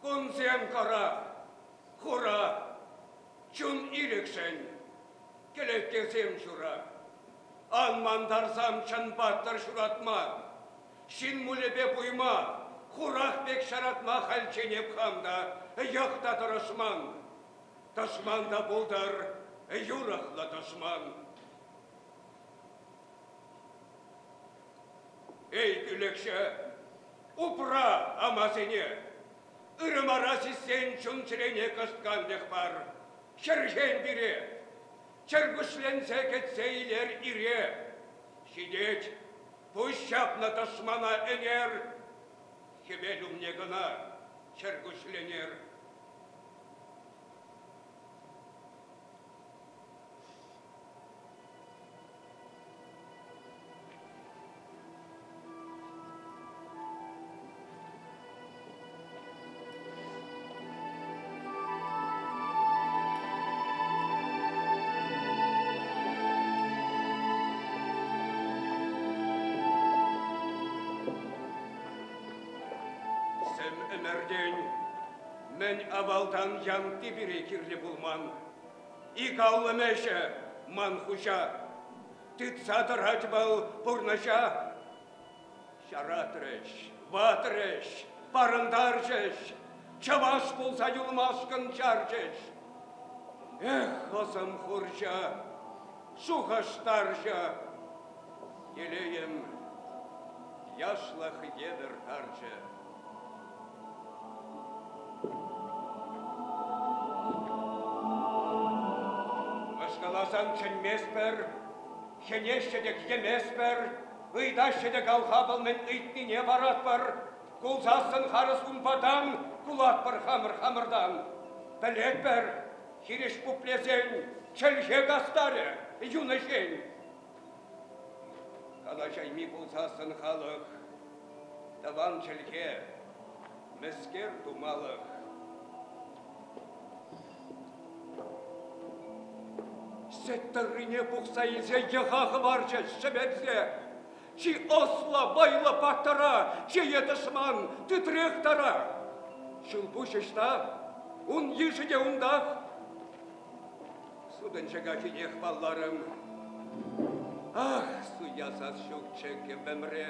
Кунсем кӑра, хура, чун ирӗкшӗн кӗлеткесем ҫура. Ан мантарсам чӑн паттӑр ҫуратма, ҫын мулӗпе пуйма, хурах пек ҫаратма хальччен эп хам та йӑх та тӑрӑшман. Тӑшман та пултӑр, юрӑхлӑ тӑшман. Эй, тӳлекҫӗ, упра амасене! Ырӑ мара сиссен чун-чӗрене кӑшт канлӗх пар. Хӗрхен пире! Чӗркуҫленсе кӗтсе илер ире. Ҫитет, пуҫ ҫапнӑ тӑшмана ӗнер. Хӗвел умне кӑна чӗркуҫленер. Сӗм ӗмӗртен мӗн авалтан янтти пире кирлӗ пулман. Ик аллӑм ӗҫӗ ман хуҫа. Тытса тӑрать вӑл пурнӑҫа. Ҫаратрӗҫ, ватрӗҫ, парӑнтарчӗҫ, чӑваш пулса юлмашкӑн чарчӗҫ. Эх, ӑсӑм хурҫӑ, шухӑш тарҫӑ, телейӗм яшлӑх евӗр тарчӗ. Ӑшкаласан чӗнместпӗр, хӗнеҫҫӗ тӗк йӗместпӗр, ыйтаҫҫӗ тӗк алхапӑл мӗн ыйтнине паратпӑр. Кулсассӑн харӑс унпа тан кулатпӑр хамӑр хамӑртан. Пӗлетпӗр, хирӗҫ пуплесен чӗлхе кастарӗ юн ӗҫен. Калаҫайми пулсассӑн халӑх тӑван чӗлхе мӗскер тумалӑх. Сӗт тӑррине пухса илсе йӑха хӑварчӗҫ шӗветсе. Чи ӑслӑ, вӑйлӑ паттӑра, чее тӑшман тытрех тара. Ҫулпуҫ ӑҫта? Ун йышӗ те унтах. Сутӑнчӑка тинех палларӑм. Ах, суя сас ҫукчӗ кӗввӗмре.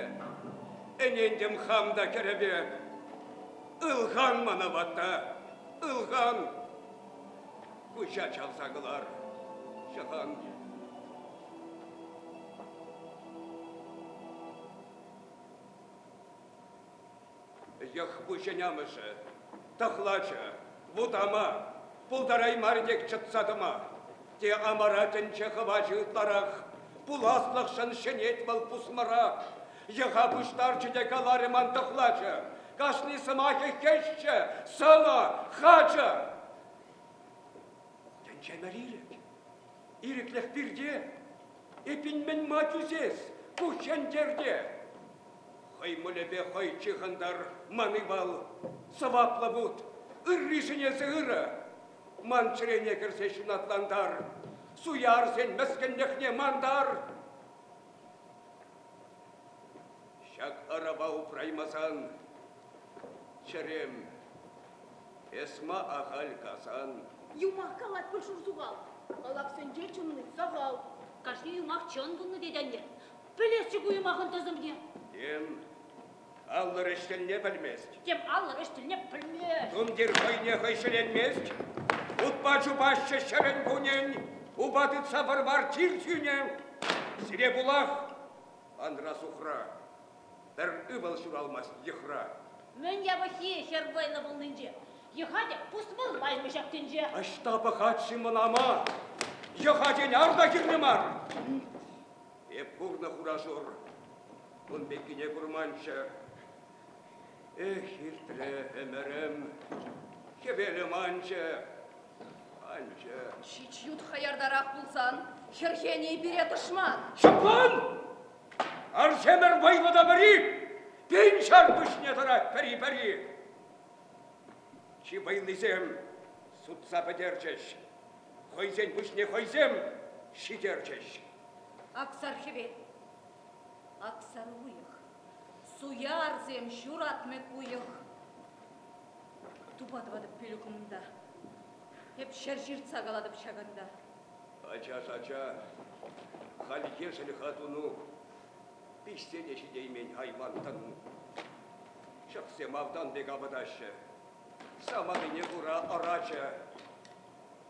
Ӗнентӗм хам та кӗрӗве. Ылхан мана ватта, ылхан. Куҫа чавса кӑлар, ҫӑхан. Йӑх пуҫӗн амӑшӗ, тӑхлачӑ, вутама, пултараймарӗ тек чӑтса тӑма. Те амара тӗнче хӑвачӗ ытларах, пуласлӑхшӑн ҫӗнет вӑл пусмӑра. Йӑха пуҫтарчӗ те каларӗ ман тӑхлачӑ, кашни сӑмахӗ хӗҫчӗ, сӑнӑ, хачӑ. Тӗнчемӗр ирӗк, ирӗклӗх пирте. Эппин мӗн-ма тӳсес ку хӗнтерте? Хӑй мулӗпе хӑй чыхӑнтӑр ман ывӑл, сӑваплӑ вут, ырришӗн эсӗ ырӑ. Ман чӗрене кӗрсе ҫунатлантар, суярсен мӗскӗнлӗхне мантар. Ҫак ӑрӑва упраймасан, чӗрем, эс ма ахаль касан? Юмах калать пуль шурсухал. Халапсенче чӑнни сахал. Кашни юмах чӑн пулнӑ тет анне. Пӗлесчӗ ку юмахӑн тӑсӑмне. Тем, аллӑр ӗҫ тӗлне пӗлмест. Тем, аллӑр ӗҫ тӗлне пӗлмест. Тумтир хӑйне хӑй ҫӗленмест. Утпа чупаҫҫӗ ҫӗрӗн-кунӗн, упа тытса вӑр-вар чир сӳнӗ. Сире пулах, анра сухра, пӗр ывӑл ҫуралмасть йӑхра. Мӗн япӑххи хӗр вӑйлӑ пулнинче? Йӑха те пусмӑрлаймӗ ҫак тӗнче. Ӑҫта пӑхать-ши мӑн ама? Йӑха тен ар та кирлӗ мар. Эп курнӑ хура-шур, ун пеккине курманччӗ. Эх, иртрӗ ӗмӗрӗм, хӗвелӗм анчӗ, анчӗ. Ҫич ют хаяртарах пулсан, хӗрхенӗ пире тӑшман. Ҫаплан! Арсемӗр вӑйлӑ та вӗри, пин ҫар пуҫне тӑрать пӗри-пӗри. Чи вӑйлисем сутса пӗтерчӗҫ, хӑйсен пуҫне хӑйсем ҫитерчӗҫ. Аксар хӗвел, аксар уйӑх, суярсем ҫуратмӗ куйӑх. Тупа тӑватӑп пӳлӗхумта. Эп ҫӗр ҫыртса калатӑп ҫакӑнта. Ачаш ача, халь ешӗл-ха туну, пиҫсе те ҫитеймен айван тӑну. Чӑхсем автан пек авӑтаҫҫӗ, саманине кура ӑрачӗ.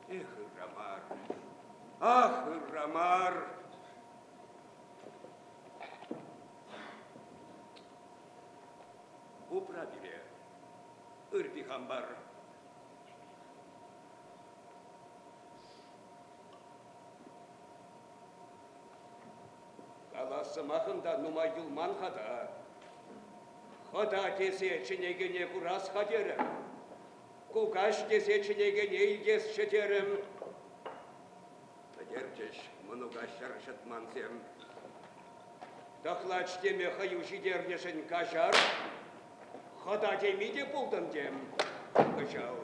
Эх, ырра мар, ах, ырра мар! Упра пире, ыр пихампар. Калас сӑмахӑм та нумай юлман-ха та. Хӑта тесе чӗнекене курас-ха терӗм. Кукаҫ тесе чӗнекене илтесчӗ терӗм. Пӗтерчӗҫ мӑнука ҫӗр ҫӑтмансем. Тӑхлач теме хӑю ҫитернӗшӗн каҫар. Хӑта теми те пултӑн тем кӑҫал.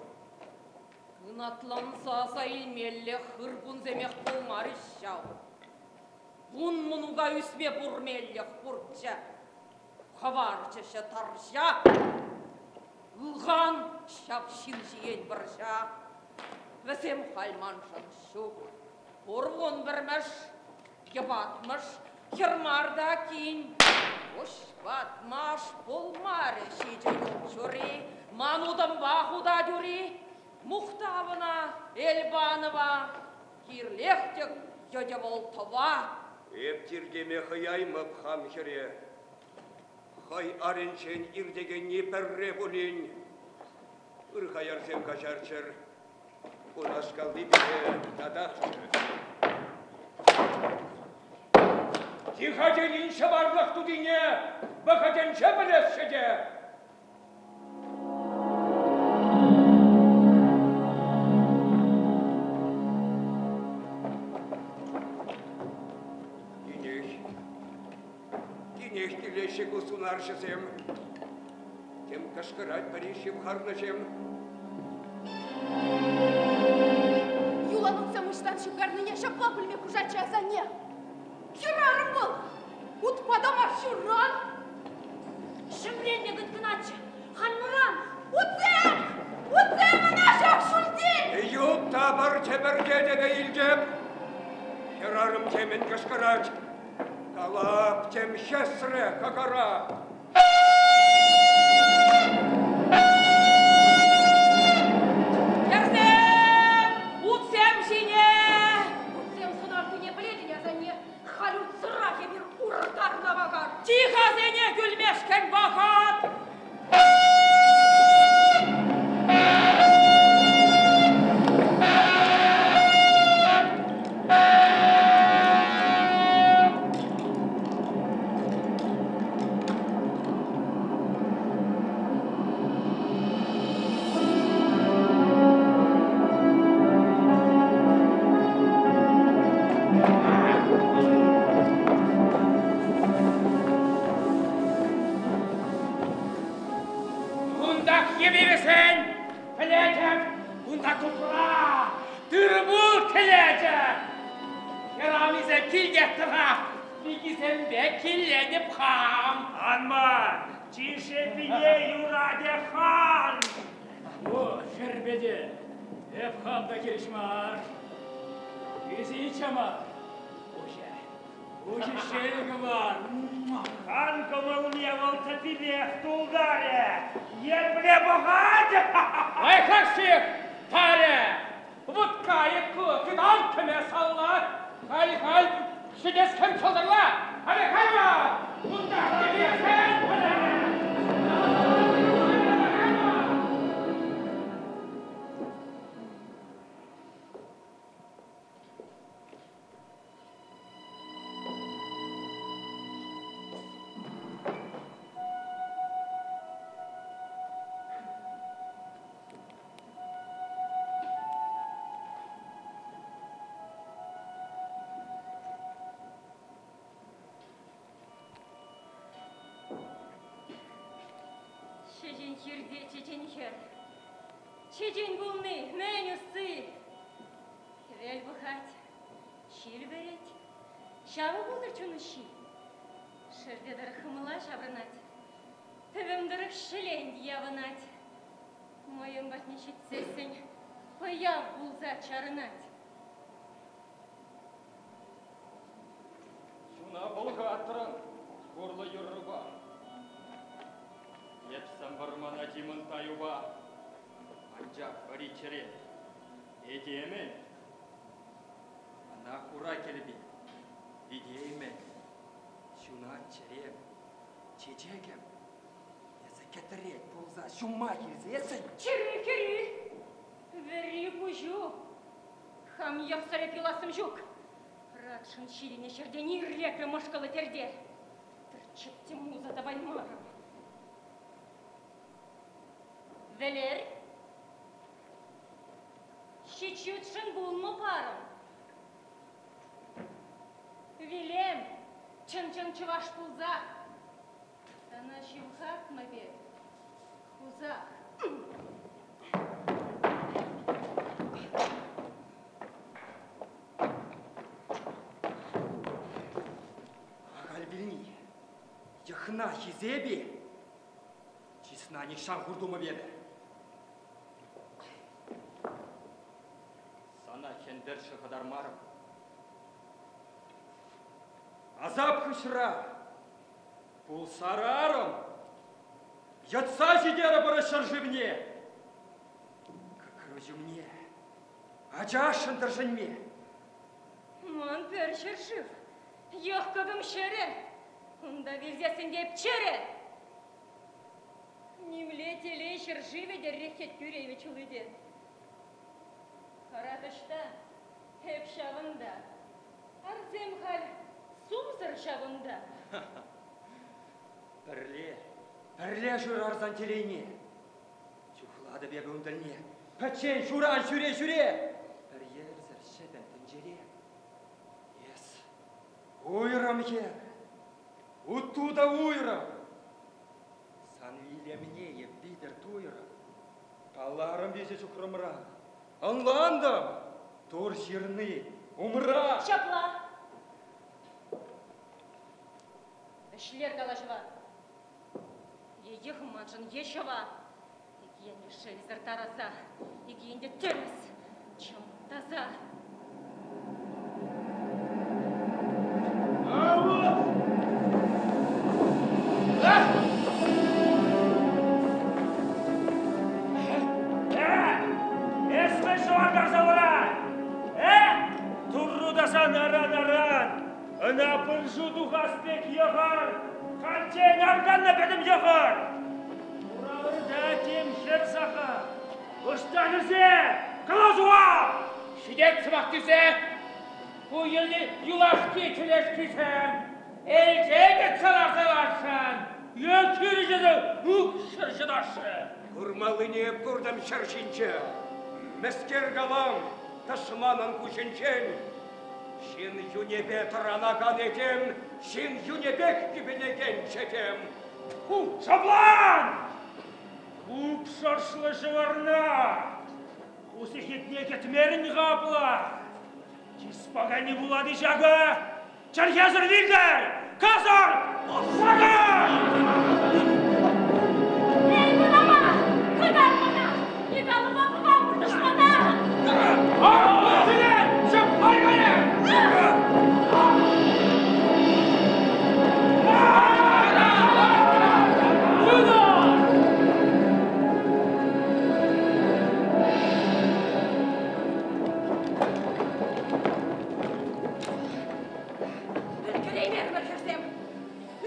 Ынатланса аса илмелле хыр кунсемех пулмарӗҫ ҫав. Вун мӑнука ӳсме пурмеллех пурччӗ. Хӑварчӗҫ тарҫа. Ылхан ҫав ҫын ҫиен вӑрҫа. Вӗсем халь маншӑн ҫук. Пур вунпӗрмӗш, йӑпатмӑш, хӗр мар та кин. Пуҫ ватмаш пулмарӗ ҫичӗ ют ҫури, ман утӑмпа хута тӳри. Мухтав ӑна, Эльбанова, кирлех тӗк йӑтӗ вӑл тӑва. Эп тиркеме хӑяймӑп хам хӗре. Хӑй арӗнчен иртекенни пӗрре пулин. Ыр хаярсем каҫарччӑр. Кунашкалли пире татахчӗ. Тиха тенин ҫӑварлӑх тутине вӑхӑтӗнче пӗлесчӗ те. Тинех, тинех килеҫҫӗ ку сунарҫӑсем. Тем кӑшкӑрать пӗри ҫывхарнӑҫем. Юланутсем ӑҫтан ҫывхарнине ҫапла пӗлме хушатчӗ асанне. Хӗрарӑм вӑл! Утпа та мар ҫурран! Ҫӗмреннӗ кӑткӑначчӗ, халь муран! Утсем! Утсем ӑна ҫак ҫӳлтен! Юп та пӗр тӗпӗртетӗве илтӗп. Хӗрарӑм темӗн кӑшкӑрать. Калап тем хӗсрӗ кӑкӑра. Хӗрсем! Утсем ҫине! Утсем сунартине пӗлетӗн, асанне. Халь утсӑрах эпир уртарнӑ вӑкӑр. Тихасене кӳлмешкӗн вӑхӑт! Кунтах йӗвесен, пӗлетӗп, унта тупра, тыр-пул кӗлечӗ. Хӗрарӑмсем килтех тӑрах, пикисемпе килленӗп хам. Ан ман, чишепине юратӗ хан. О, хӗрпе те, эп хам та хирӗҫ мар. Ӳсиччӗ мар. Уҫӑ, уҫӑ ҫелӗкӗ мар. Хан кӑмӑлне вӑл тӗппипех тултарӗ. Епле пӑхать! Лайӑхрах-ши, тарӗ. Вот кайӑк ку, тытан кӗме салла. Халь-халь ҫӗтес хӗм чӑлтӑрла. Халӗ кайма! Кунта кӗтесен Чечен хирте чечен хӗр. Чечен пулни мӗн усси? Хӗвел пӑхать, ҫил вӗрет. Ҫавӑ пултӑр чун уҫҫи. Шӗрте тӑрӑх хӑмӑла ҫаврӑнать. Пӗвӗм тӑрӑх ҫӗлен явӑнать. Мӑйӑр Этем патне ҫитсессӗн пӑяв пулса чарӑнать. Чуна пӑлхатрӑн хурлӑ юррупа. Эп сан вӑрмана Тимӑн таюпа. Анчах вӗри чӗре этемӗн ӑна хура кӗлпе витеймӗн. Ҫунать чӗрем, чечекӗм. Эсӗ кӗтрет пулса ҫумма килсессӗн. Чӗрӳ хӗрӳ, вӗри пуҫу. Хам йӑхсӑр эп юлассӑм ҫук. Ратшӑн ҫитӗннӗ ҫӗртен ир лекрӗ мӑшкӑллӑ терте. Пӗр чӗптӗм усӑ тӑваймарӑм. Вӗлер. Ҫич ютшӑн пулмӑ парӑм. Вилем, чӑн-чӑн чӑваш пулса. Сана ҫывхартмӑп пек, хусах. Ахаль вилни, йӑхна хисепе, чысна нихҫан хур тумӑп эпӗ. Сана хӗн-вӗрҫӗ хӑтармарӑм. Асап хыҫра пулсарарӑм, йӑтса ҫитерӗпӗр ҫӗршывне. Кӑкру ҫумне ачашшӑн тӗршӗнме. Ман пӗр ҫӗршыв, йӑх кӑкӑм ҫӗрӗ, унта вилсессӗн те эп чӗрӗ. Нимле телей ҫӗршывӗ те реххет кӳреймӗ чулите. Ӑрат ӑҫта, эп ҫавӑнта. Арсем халь сумсӑр ҫавӑнта. Пӗрле, пӗрле шырарсан телейне. Чухлатӑп эпӗ ун тӗлне. Пӗччен ҫуран ҫӳре-ҫӳре. Пӗр йӗрсӗр ҫӗтӗм тӗнчере. Эс уйрӑм хӗр, утту та уйрӑм. Сан илемне эп витӗр туйрӑм. Палларӑм виҫӗ ҫухрӑмран. Ӑнлантӑм, Тур ҫырни умра. Ҫапла. Вӗҫлер калаҫӑва. Е йӑхӑм маншӑн, е ҫӑва. Ик енлӗ шелсӗр тараса, ик енте тӗрӗс, чӑм таса. Эс мӗн шӑвантарса ларать? Э? Турру та сан аран-аран. Ӑна пыршу тухас пек йӑхӑр. Хальччен арканнӑ пӗтӗм йӑхӑр. Уралӑрта тем хӗр сахал. Ӑҫтан вӗсем? Калаҫуа! Ҫитет сӑмах тесе, ку юлашки чӗлешкисем элче кӗтсе ларса ларсан, е хирӗҫесе укҫӑр ҫӑтаҫҫӗ. Курмаллине куртӑм ҫӗр ҫинче. Мӗскер калам тӑшманӑн куҫӗнчен? Ҫын юнӗпе тӑранакан этем, ҫын юнӗпех кӳпӗнекен чӗтем. Ху шӑплан! Хуп шӑршлӑ ҫӑварна! Ку сехетне кӗтмерӗн-ха апла. Чыспа кайни пулать-и ҫакӑ? Чӗлхесӗр вилтӗр! Касӑр! Сакӑр! Эй, мана! Хӑтар мана! Никамӑпа пӑхамӑр тӑшмана! Сире! Ҫапай кайӗ! Ӗлкӗреймерӗмӗр, хӗрсем.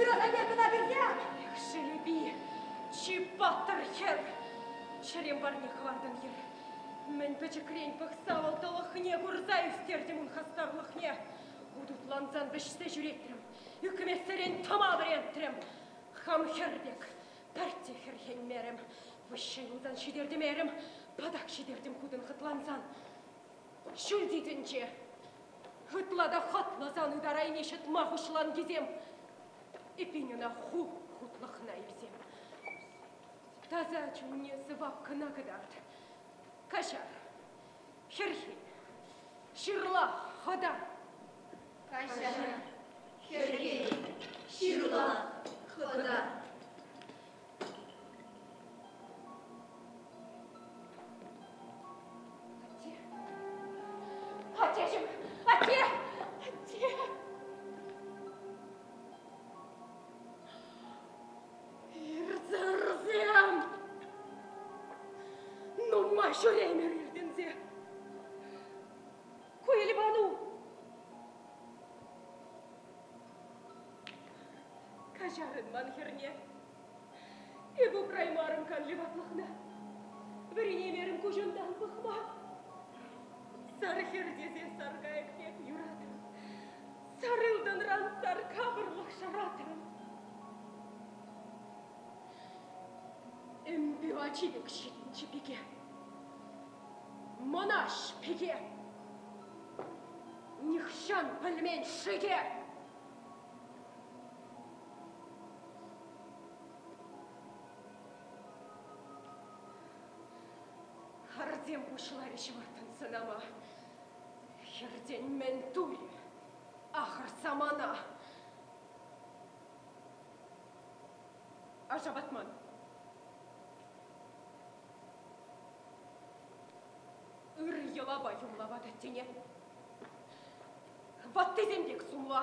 Ырӑ кӑна персе. Эх, Шелепи, чи паттӑр хӗр! Чӗрем варне хӑвартӑн йӗр. Мӗн пӗчӗкрен пӑхса вӑл тӑлӑхне курса ӳстертӗм ун хастарлӑхне. Утутлансан вӗҫсе ҫӳретрӗм, ӳкмессерен тӑма вӗрентрӗм. Хам хӗр пек пӗртте хӗрхенмерӗм. Выҫҫа юлсан ҫитертӗмерӗм, патак ҫитертӗм кутӑн хӑтлансан. Ҫӳлти тӗнче ытла та хӑтлӑ сан ытарайми ҫӑтмах уҫланкисем. Эппин ӑна ху хутлӑхна илсем. Таса чунне сӑвап кӑна кӑтарт. Каҫар, хӗрхен, ҫырлах, хӑта. Каҫар, хӗрхен, ҫырлах, хӑта. Нумай ҫӳремӗр иртӗнсе. Ку Эльбану. Каҫарӑн ман хӗрне. Эп упраймарӑм канлӗ ватлӑхна. Вӗренеймерӗм куҫунтан пӑхма. Сар хӗр тесе сар кайӑк пек юратрӑм. Сар ылтӑнран сар капӑрлӑх шӑратрӑм. Ӗмпӳ ачи пек ҫитӗнчӗ пике. Мӑнаҫ пике. Нихҫан пӗлмен шике. Арсем пуҫларӗҫ вӑрттӑн сӑнама. Хӗртен мӗн турӗ ахӑр самана. Ашапатман. Ыр йӑлапа юмла вататтене. Ваттисем пек сумла.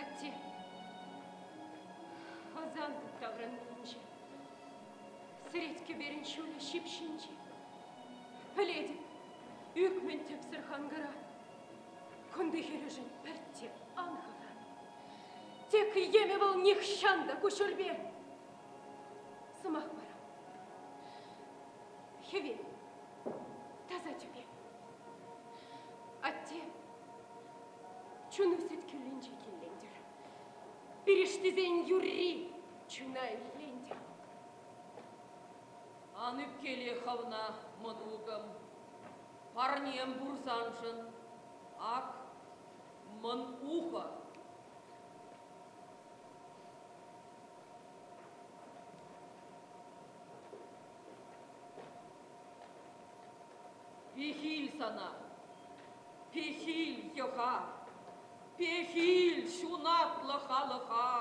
Атте, ӑсан таврӑннинче, Сӗрет кӗперӗн ҫулӗ ҫип ҫинче. Пӗлетӗп, ӳкмӗн тӗпсӗр ханкӑра. Кунти хӗрӳшӗн пӗртте ан хӑра. Тек йӗмӗ вӑл нихҫан та куҫҫульпе. Сӑмах парам. Хӗвел, таса тӳпе. Атте, чуну сӗт кӳллинче киллентӗр. Пирӗштисен юрри чуна илентӗр. Ан ӳпкеле хӑвна, мӑнукӑм. Парнем пур саншӑн. Ак, мӑн ухӑ. Пехил сана, пехил йӑха, пехил ҫунатлӑ халӑха.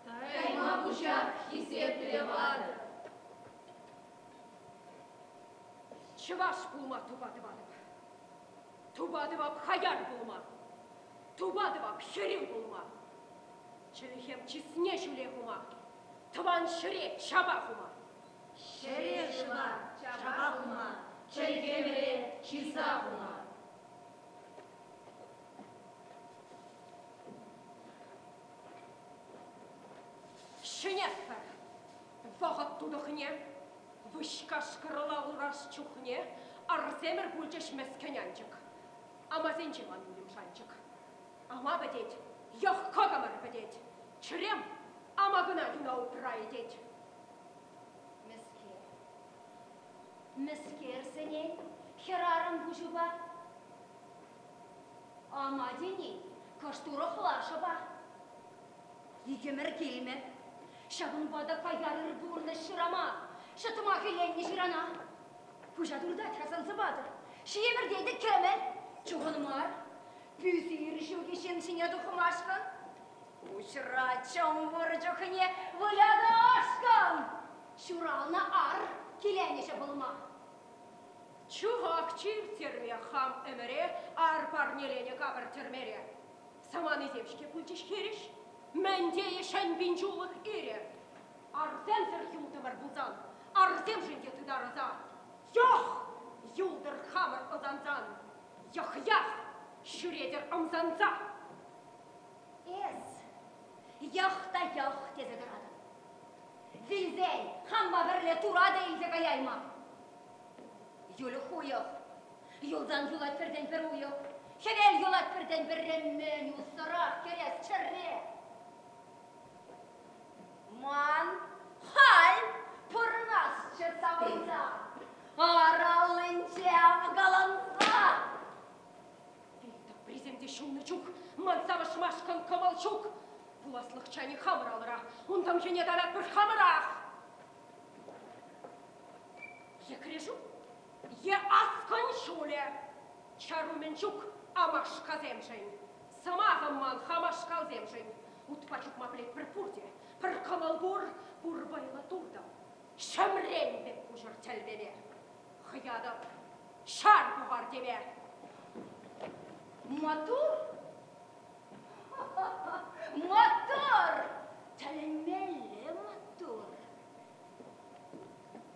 Тайма пуҫах, хисеплӗ ватӑ. Чӑваш пулма тупа тӑватӑп. Тупа тӑвап хаяр пулма. Тупа тӑвап хӗрӳ пулма. Чӗлхем чысне ҫӳле хума. Тӑван ҫӗре чапа хума. Ҫӗре-шыва чапа хума, чӗлхемӗре чыса хума. Ҫӗнетпӗр вӑхӑт тутӑхне, выҫ кашкӑрла урас чухне арсемӗр пулчӗҫ мӗскӗн анчӑк. Амасенче ман ӳлӗм шанчӑк. Ама пӗтет, йӑх кӑкӑмӑр пӗтет. Чӗрем ама кӑна юна упрайӗ тет. Мӗскер? Мӗскер сӗнен хӗрарӑм пуҫупа? Ама тени кӑшт урӑхла шӑпа. Икӗмӗр килмӗ. Ҫавӑнпа та каяр ыр пурнӑҫ шырама, ҫӑтма хӗленнӗ ҫырана. Пуҫа туртать-ха сӑн-сӑпатӑр. Ҫиемӗрте те кӗмӗл. Чухӑн мар. Пӳ-сир ҫук-и ҫын ҫине тухмашкӑн? Пуҫра чӑмӑр чухне выляташкӑн. Ҫуралнӑ ар киленӗҫӗ пулма. Чухах чиртерме хам ӗмӗре ар парнеленӗ капӑр тӗрмере. Саманисем-ҫке пулчӗҫ хирӗҫ. Мӗн тейӗ ҫӗн пинҫулӑх ирӗ? Арсемсӗр юлтӑмӑр пулсан, арсемшӗн те тытар ӑса. Йӑх! Юлтӑр хамӑр ӑсансан, йӑх-ях ҫӳретӗр ӑмсанса. Эс йӑх та йӑх тесе тӑратӑн. Вилсен хампа пӗрле тура та илсе каяймӑп. Юлӗ хуйӑх. Юлсан юлать пӗртен-пӗр уйӑх. Хӗвел юлать пӗртен-пӗрре мӗн уссӑрах хӗрес чӗрре. Ман халь пурӑнасчӗ савӑнса, ар аллинче авкаланса. Вил тӑприсем те ҫуннӑ чух ман савӑшмашкӑн кӑмӑл ҫук. Пуласлӑх чанӗ хамӑр алӑра, ун тӑмхине таратпӑр хамӑрах. Е кӗрешӳ, е аскӑн ҫулӗ. Чару мӗн ҫук амашкасемшӗн. Сӑмахӑм ман хамашкалсемшӗн. Утпа чупма пӗлетпӗр пурте. Пӗр кӑмӑл пур, пур вӑйлӑ туртӑм. Ҫӗмрен пек куҫӑр тӗл пеме. Хӑятӑп, ҫар пухар теме. Маттур! Маттур! Тӗлӗнмелле маттур!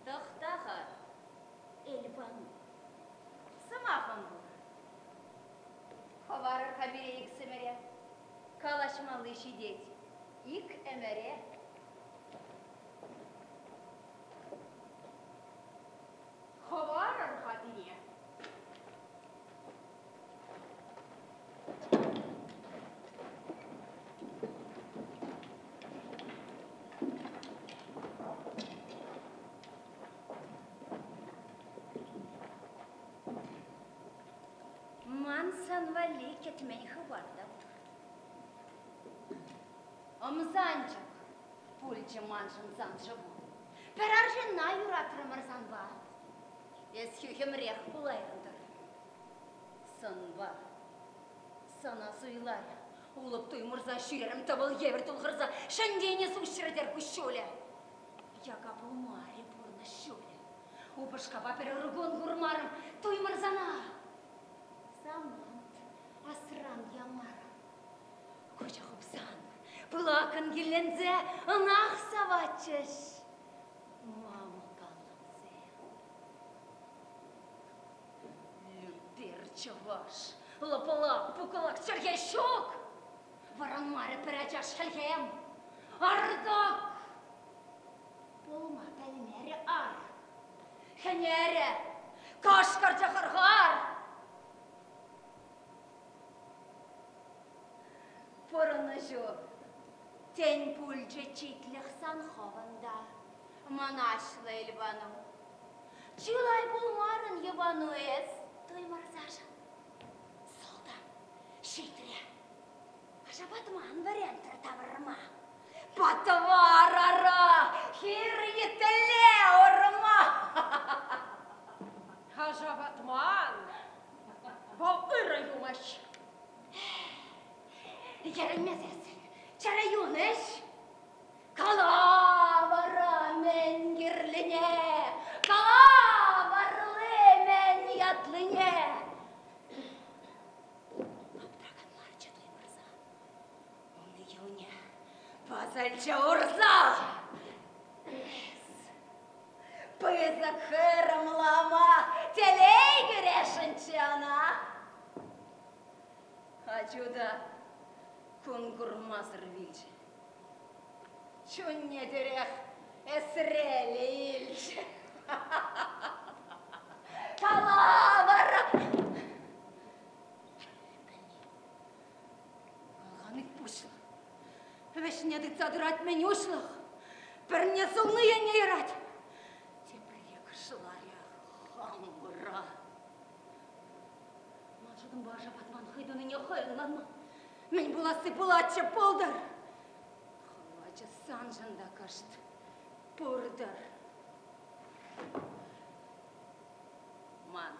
Тӑхта-ха, Эльбану. Сӑмахӑм пур. Хӑварӑр-ха пире иксӗмӗре. Калаҫмалли ҫитет ик ӗмӗре. Хӑварӑр-ха пире. Ман сан валли кӗтмен хыпар та пур. Ӑмсанчӑк пулчӗ маншӑн сан шӑпу. Пӗр арҫынна юратрӑмӑр санпа. Эс хӳхӗмрех пулайрӑн-тӑр. Сӑнпа сана суйларӗ. Улӑп туймӑрса ҫӳрерӗм тӑвӑл евӗр тулхӑрса. Ҫӗнтенӗ суҫрӗ-тӗр куҫҫулӗ. Яка пулмарӗ пурнӑҫ ҫулӗ. Упӑшкапа пӗр ырӑ кун курмарӑм туймӑрсана. Самант асран ямарӑм. Куҫа хупсан, пылакӑн килленсе ӑнах саватчӗҫ. Мамӑк аллӑмсем. Лӳппер чӑваш, лӑп-лап пукалак чӗлхе ҫук. Вӑранмарӗ пӗр ачаш хӗлхем. Артак! Пулма пӗлмерӗ ар. Хӗнерӗ, кӑшкӑрчӗ хӑр-хар. Пурӑнӑҫу, тен, пулчӗ читлӗх сан хӑвӑн та, мӑнаҫлӑ Эльбану. Чылай пулмарӑн йӑпану эс. Туймӑрсашӑн сылтӑм ҫитрӗ. Ашапатман вӗрентрӗ тавӑрма. Патвар ара, хир йӗтелле урма. Ашапатман, вӑл ырӑ юмӑҫ. Йӗрӗнмесессӗн чӗрӗ юн ӗҫ. Кала вара мӗн кирлине, кала варли мӗн ятлине. Аптракан марччӗ Туймӑрса. Ун юнӗ пӑсӑлчӗ урса. Эс пысӑк хырӑмлама телей кӳресшӗнччӗ ӑна. Ачу та кун курмасӑр вилчӗ. Чунне тӳрех эсреле илчӗ. Кала вара! Калани пуҫлӑх. Вӗҫне тытса тӑрать мӗн уҫлӑх. Пӗрне сулнӑ енне ярать. Тепре кӑшларӗ хамӑра. Ман шутӑмпа Ашапатман хӑй тунине хӑй ӑнланман. Мӗн пуласси пулатчӗ, пултӑр. Хӑвачӗ саншӑн та кӑшт пуртӑр. Ман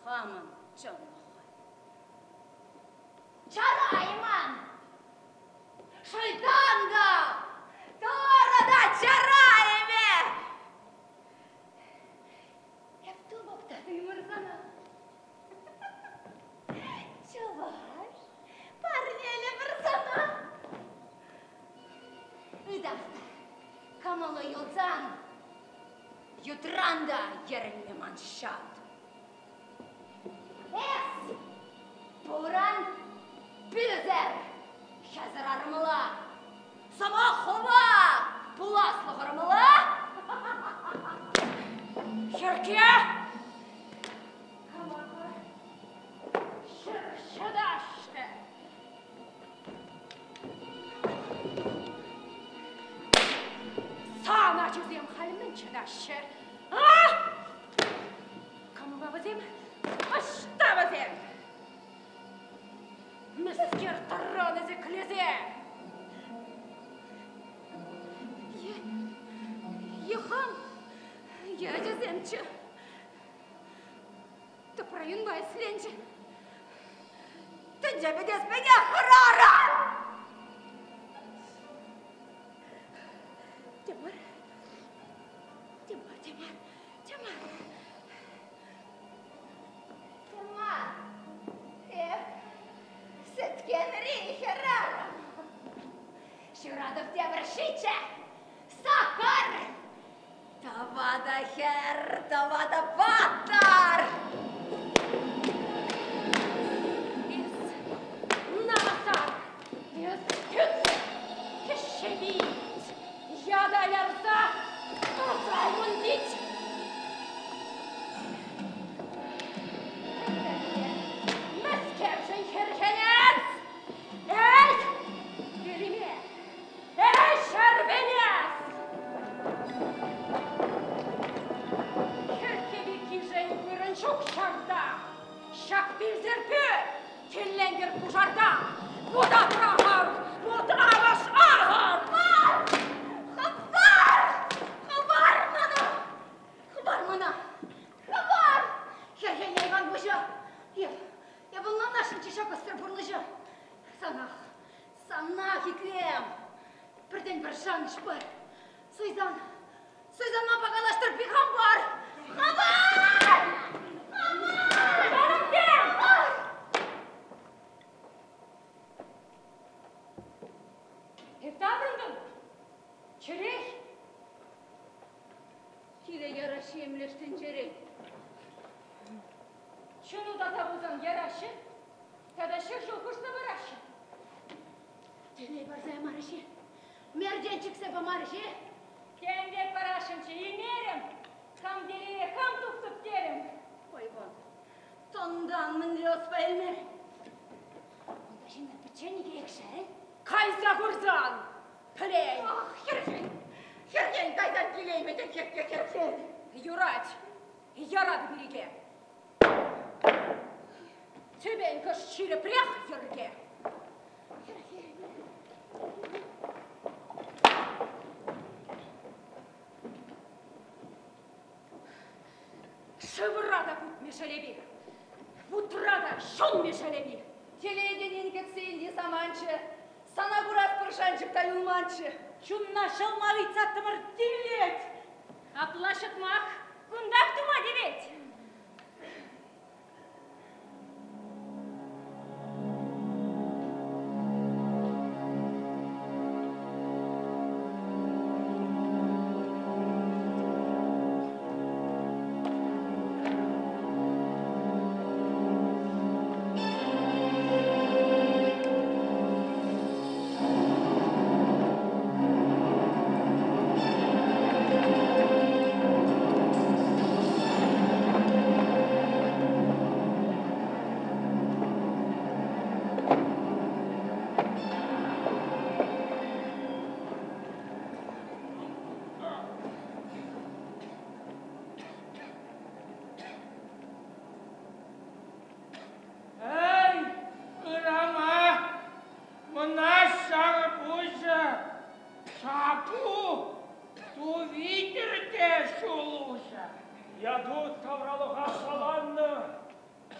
хамӑн чӑнлӑх. Чарайман! Шуйттан та! Турӑ та чараймӗ! Эп тупӑп та тыймӑрсана. Чӑваш, парнелӗпӗр сана. Ытах та кӑмӑлу юлсан, ютран та йӗрӗнме ман ҫат. Эс пуран пӳсӗр, хӗсӗр арӑмла, сӑмах хума пуласлӑх ӑрӑмла. Хӗрке! Кӑмака ҫӗр ҫӑтаҫҫӗ. Сан ачусем халь мӗн чӑтаҫҫӗ? А? Кампа вӗсем? Ӑҫта вӗсем? Мӗскер тӑран ӗсӗклесе? Е, Йӑхам, е ачасемччӗ. Тӑпра юнпа ӗсленчӗ. Тӗнче пӗтес пекех хӑрарӑм! Тимӗр, Тимӗр, Тимӗр, Тимӗр. Тимӗр, эп сӗткенри хӗрарӑм. Ҫуратӑп тепӗр ҫиччӗ, сакӑр. Тӑватӑ хӗр, тӑватӑ паттӑр! Эс намӑсар, эс кӳтсӗр, кӗҫҫевит, ята ярса тӑрсаймӑн тет. Мӗскершӗн хӗрхенес? Эй, Кериме, Эй, ҫӗрпенес! Хӗрхевиккишӗн вырӑн ҫук ҫарта. Ҫак пилсӗрпе тӗллентӗр пушарта. Вута пӑрахӑр, вут авӑш ахӑр! Хӑвар! Хӑвар! Хӑвар мана! Хӑвар мана! Хӑвар! Хӗрхеннӗ Иван пуҫа! Эп, эп ӑнланасшӑнччӗ ҫак ӑссӑр пурнӑҫа. Санах, Санах итлем. Пӗртен-пӗр шанӑҫ пар. Суйсан, суйсан манпа калаҫтӑр Пихампар. Хӑвар! Хӑвар! Эп таврӑнтӑм. Чӗрех. Киле яраҫҫӗ емлеш тӗнчерен. Чуну таса пулсан яраҫҫӗ. Тата 100 ҫул хушса параҫҫӗ. Телей парса ямарӗҫ-и? Мерчен чиксе памарӗҫ-и? Тем пек парасшӑнччӗ, илмерӗм. Хам телее хам тухтӑп терӗм. Айван, тӑнтан мӗнле ӑспа илмерӗн? Унта ҫынна пӗччен икшерӗн. Кайса курсан, пӗлен. Ах, хӗрхен, хӗрхен кайсан килеймӗ те хӗрхен. Юрать, яратӑп ирӗке. Тӳпен кӑшт ҫирӗпрех йӗрке. Шывра та путмӗ шелепи, вутра та ҫунмӗ шелепи. Телей тенин кӗтсе илни саманчӗ, сана курас пӗр шанчӑк та юлманччӗ. Чунна ҫӑлма ыйтсаттӑмӑр тивлет. Апла ҫӑтмах кунтах тума тивет. Эй, ырама, мӑнаҫ ҫарпуҫӗ, чапу, ту витӗр те ҫул уҫӑ. Яту тавралӑха саланнӑ,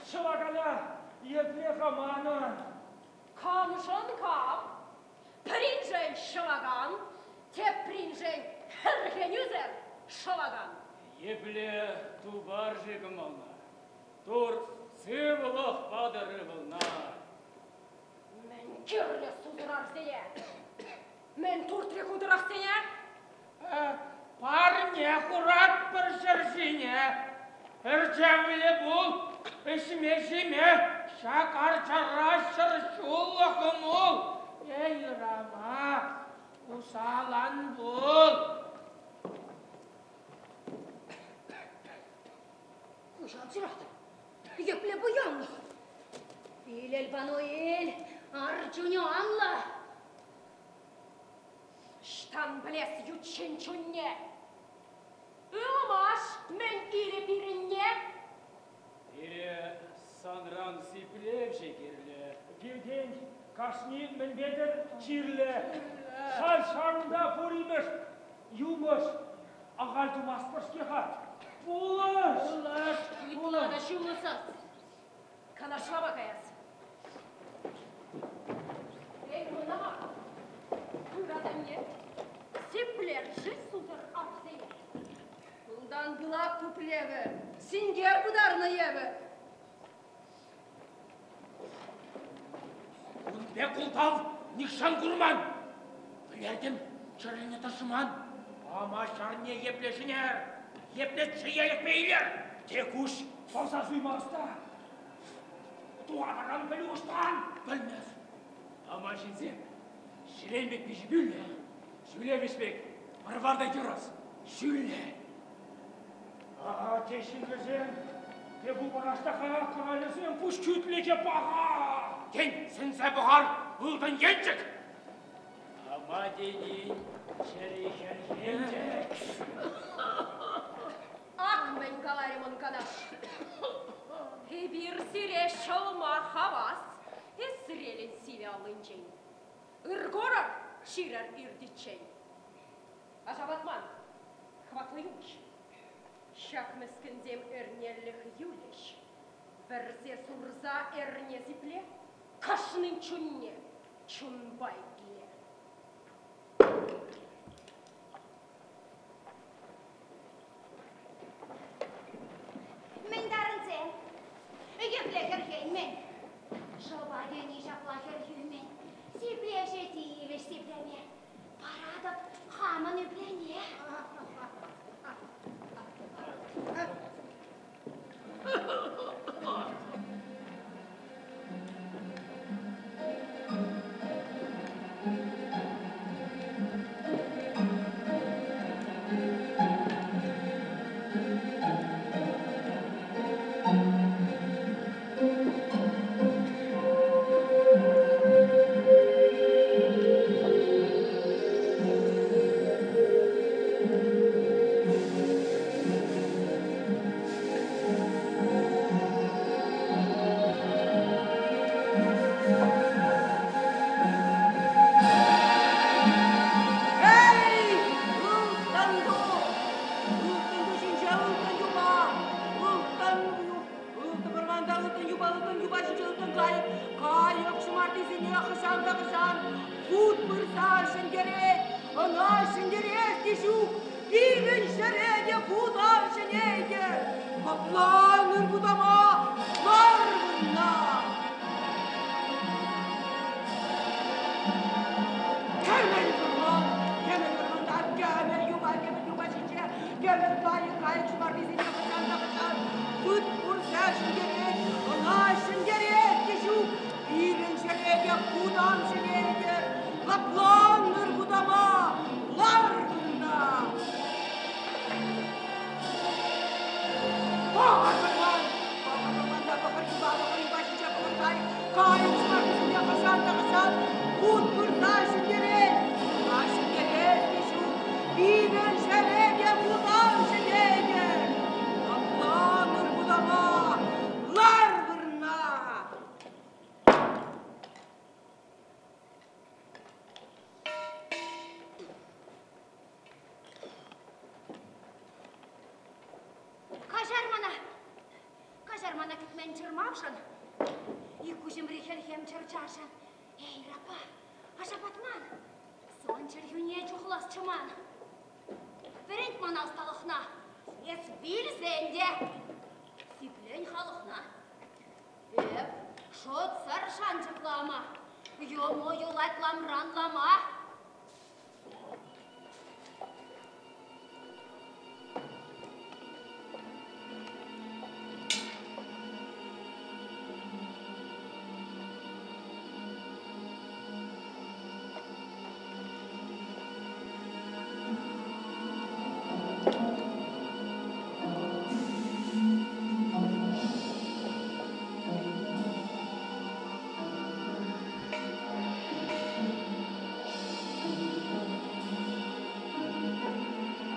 ҫӑлакана епле-ха манӑн? Камшӑн кам? Пӗриншӗн ҫӑлакан, теприншӗн хӗрхенӳсӗр шӑлакан. Епле тупар-ши кӑмӑлна? Тур сывлӑх патӑр ывӑлна. Мӗн кирлӗ сусӑрарсене? Мӗн туртрӗ хутӑрахсене? Парне хуратпӑр ҫӗр ҫине. Ӗрчевлӗ пул, ӗҫме-ҫиме, ҫак арчара ҫӗр ҫуллӑх мул. Эй, Рама, усал ан пул. Куҫ ҫуратӑр. Епле пуянлӑх. Ил, Эльбану, ил, ар чунӗ анлӑ. Ӑҫтан пӗлес ют ҫын чунне? Ылмаш мӗн илӗ пирӗнне? Пире санран сиплевҫӗ кирлӗ. Пиртен кашни мӗнпе-тӗр чирлӗ. Сан ҫарунта пур имӗш, юмӑҫ. Ахаль тумастпӑр-ҫке-ха. Пулӑш! Пулӑш! Ытла та ҫуллӑ сас. Канашлама каяс. Эй, мӑнама! Пыр асанне, сиплер-ши сусӑр арсене? Пылтан пылак пуплевӗ, синкер пытарнӑ евӗр. Ун пек ултав нихҫан курман. Вӗлертӗм чӗрӗлнӗ тӑшман. Ама ҫарне епле ҫӗнер, епле чеелӗхпе илер. Тек уҫ пӑрса суймаста. Тухатакан пӗлӳ ӑҫтан пӗлмес. Ама ҫынсем ҫӗлен пек пиҫӗ пӳллӗ, ҫӳлевӗҫ пек вӑр-вар та йӑрӑс, ҫӳллӗ. А, те ҫыннисем, те пултараҫ-та-ха кӑралӗсем пуҫ хӳтлӗхӗ паха. Тен, сӗнсе пӑхар ылтӑн енчӗк. Ама тенин чӗри хӗрхенчӗк. Ак мӗн каларӗ мӑн канаш. Эпир сире ҫӑлма хавас, эсрелӗн сивӗ аллинчен. Ыр курӑр, чирӗр иртиччен. Ашаватман, хӑватлӑ юмӑҫ. Ҫак мӗскӗнсем эрнелӗх юлӗҫ. Вӗрсе сурса эрне сипле, кашнин чунне чунпа итле. Мӗн тарӑнсем? Епле хӗрхенмен? Шӑпа тени ҫапла хӗрхӳмен. Сиплевҫе тивӗҫ сиплеме. Паратӑп хамӑн ӳплене. ылтӑн юпа ҫинче ылтӑн кайӑк. Кайӑк ҫӑмартисене хӑҫан та хӑҫан вут пырса ҫӗнтерет. Ӑна ҫӗнтерес те ҫук. Пирӗн ҫӗре те вут ан ҫӗнейтӗр. Капланӑр вутама лар вырӑнна. Кӗмӗл вӑрман, кӗмӗл вӑрманта кӗмӗл юпа, кӗмӗл юпа ҫинче кӗмӗл кайӑк, кайӑк ҫӑмартисене хӑҫан та хӑҫан вут курса ҫӗнтерет, ӑна ҫӗнтерес те ҫук. Пирӗн ҫӗре те вутам ҫӗнейтӗр, лӑпланӑр вутама, лар вырӑнта. Пӑхӑр вӑрман, пӑхӑр вӑрманта пӑхӑр юпа, пӑхӑр юпа ҫинче пӑхӑр кайӑк, кайӑк ҫӑмартисене хӑҫан та хӑҫан вут пырса ҫӗнтерет. Ӑна ҫӗнтерес те ҫук, пирӗн ҫӗре те вутам ҫӗнетӗр. Лӑпланӑр вутама, лар вырӑнна. Каҫар мана. Каҫар мана кӗтмен чӑрмавшӑн. Ик куҫӑмри хӗлхем чӑрчашӑн. Эй, рапа, аша патман. Сан чӗлхӳне чухласчӗ ман. Вӗрент мана ӑсталӑхна. Эс вилсен те сиплен халӑхна. Эп шутсӑр шанчӑклӑ ама. Йому юлать ламран лама.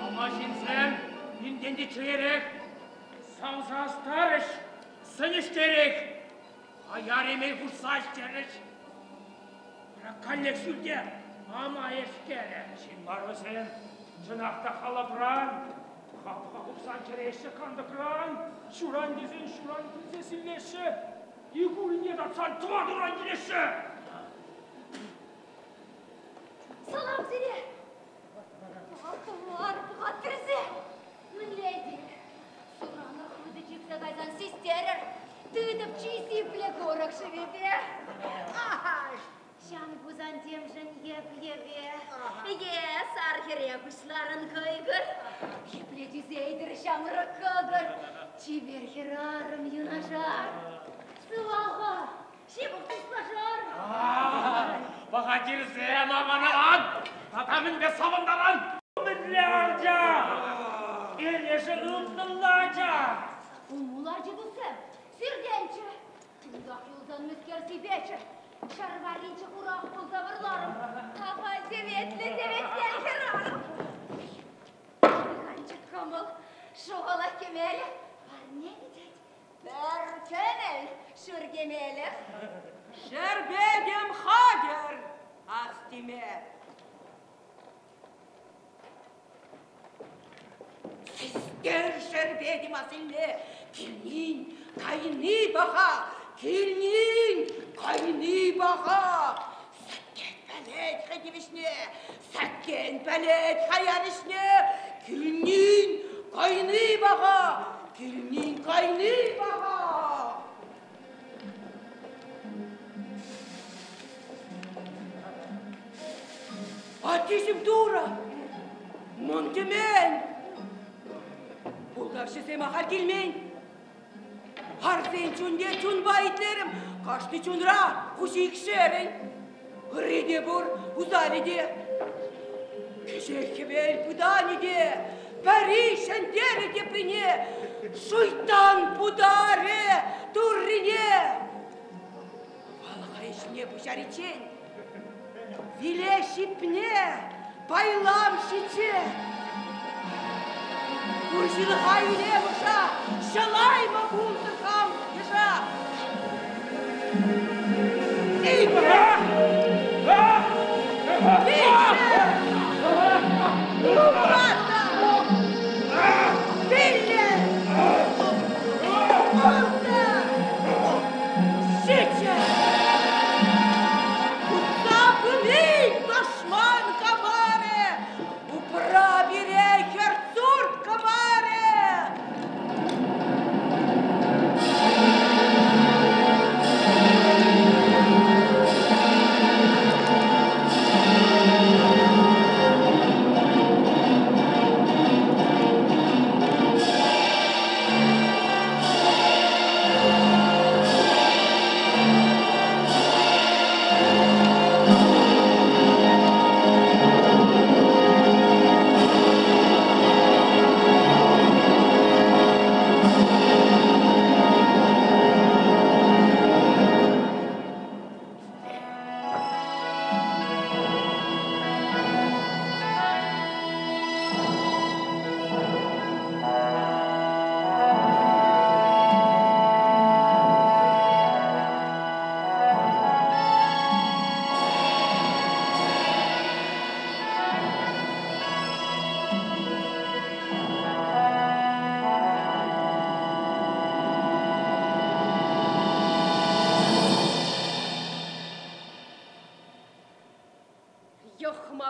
Ама ҫынсем нимтен те чеерех, савса астарӗҫ, сӗнӗҫтерех, хаяр эмел хушса ӗҫтерӗҫ. Вара каллех ҫӳлте ама эшкерӗ. Ҫын мар вӗсем, чӑнах та халапран, хапха хупсан кӗреҫҫӗ кантӑкран, ҫуран тесен ҫуран килсе силлеҫҫӗ, ик урине татсан тӑват уран килеҫҫӗ. Салам сире! Пӑхаттӑмар, пӑхаттӑрсем! Мӗнле эсир? Суранӑр хытӑ чиксе кайсан систерӗр. Тытӑп чи сиплӗ курӑк шывӗпе. Ҫам пусан темшӗн йӗп-йӗпе. Е сар хӗре пуҫларӑн кӑйкӑр. Епле тӳсейтӗр ҫамрӑк кӑкӑр. Чипер хӗрарӑм юнашар. Сывалха, ҫывӑх туслашар. Пӑхаттирсем аван-аван! Тата мӗнпе савӑнтаран? Мӗнле арча? Эрешӗ ылтӑнлӑ ача! Умулачӗ туссем, сиртенччӗ. Унтах юлсан мӗскер сипечӗ. Ҫар варринче хурах пулса вӑрларӑм. Ахаль теветлӗ теветкел хӗрарӑм. Пӑлханчӑк кӑмӑл, шухӑлах кӗмелӗ. Парне кӗтет. Пӗр кӗмӗл ҫур кемелӗх. Шерпетӗм хатӗр, астиме. Систер шерпетӗм асилме, килнин кайни паха, килнин кайни паха. Сӗткен пӗлет хӑй тивӗҫне, сӗткен пӗлет хаяр ӗҫне, килнин кайни паха, килнин кайни паха. Аттесем Турӑ, мӑн темен. Пултавҫӑсем ахаль килмен. Арсен чунне чунпа итлерӗм, кашни чунра хуҫи икшерӗн. Ырри те пур, усалӗ те. Кӗҫех хӗвел пытанӗ те, пӗри ҫӗнтерӗ теприне, шуйттан путарӗ Туррине. Вӑл хӑй ӗҫне пуҫариччен виле ҫипне пайлам ҫиче. Пур ҫылӑха илем ӑша, ҫӑлаймӑп пултӑр хам йыша. Иккӗ! Виҫҫӗ! Тӑваттӑ! Пиллӗк! Улттӑ!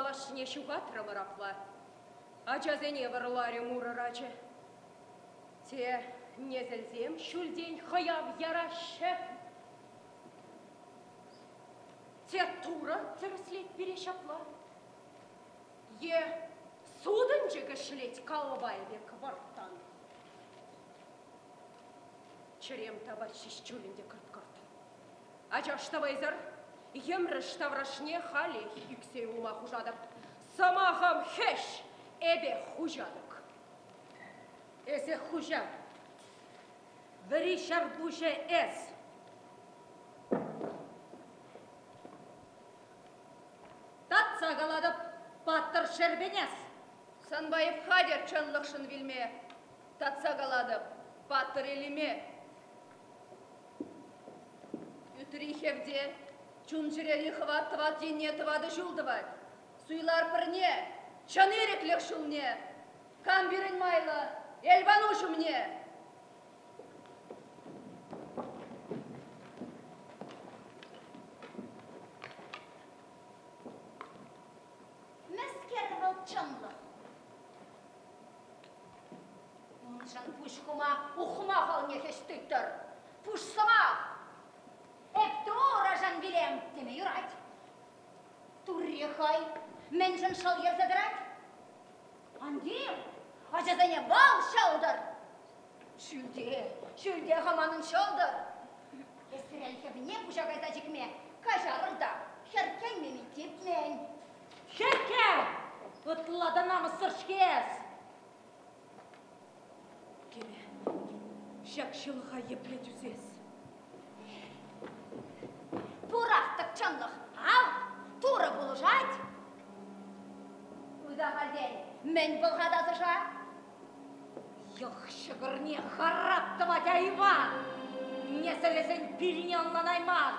Малашне ҫухатрӑмӑр апла. Ачасене вӑрларӗ мурӑр ача. Те несӗлсем ҫӳлтен хӑяв яраҫҫӗ. Те Турӑ тӗрӗслет пире ҫапла. Е сутӑнчӑк ӗҫлет каллӑпай пек вӑрттӑн. Чӗрем тапать ҫеҫ чулӗн те кӑрт-кӑрт. Ачаш та вӑйсӑр, йӗмрӗш таврашне халех ӳксе юлма хушатӑп. Сӑмахӑм хӗҫ, эпех хуҫатӑк. Эсех хуҫа. Вӗри ҫар пуҫӗ эс. Татса калатӑп, паттӑр шерпенес. Санпа эп хатӗр чӑнлӑхшӑн вилме. Татса калатӑп, паттӑр Элиме. Ӳтри хевте, чун-чӗрери хӑват тӑват енне тӑватӑ ҫул тӑвать. Суйлар пӗрне, чӑн ирӗклӗх ҫулне. Кам пирӗн майлӑ, Эльвану ҫумне. Мӗскер вӑл чӑнлӑх? Уншӑн пуҫ хума ухмах алне хӗҫ тыттӑр. Пуш сӑмах! Эп Турӑшӑн вилем теме юрать. Турри хӑй мӗншӗн шӑл йӗрсе тӑрать? Ан тив, ачасене вӑл ҫӑлтӑр. Ҫӳлте, ҫӳлте-ха манӑн ҫӑлтӑр. Эсрел хӗвне пуҫа кайса чикме каҫарӑр та хӗркенме типмен. Хӗркке! Ытла та намӑссӑр-ҫке эс! Кӗме, ҫак ҫылӑха епле тӳсес? Пурах-тӑк чӑнлӑх, ав, Турӑ пулӑшать. Ытахальтен мӗн пӑлхатас ӑша? Йӑх ҫӑкӑрне харап тӑвать айван. Несӗлӗсен пилне ӑнланайман.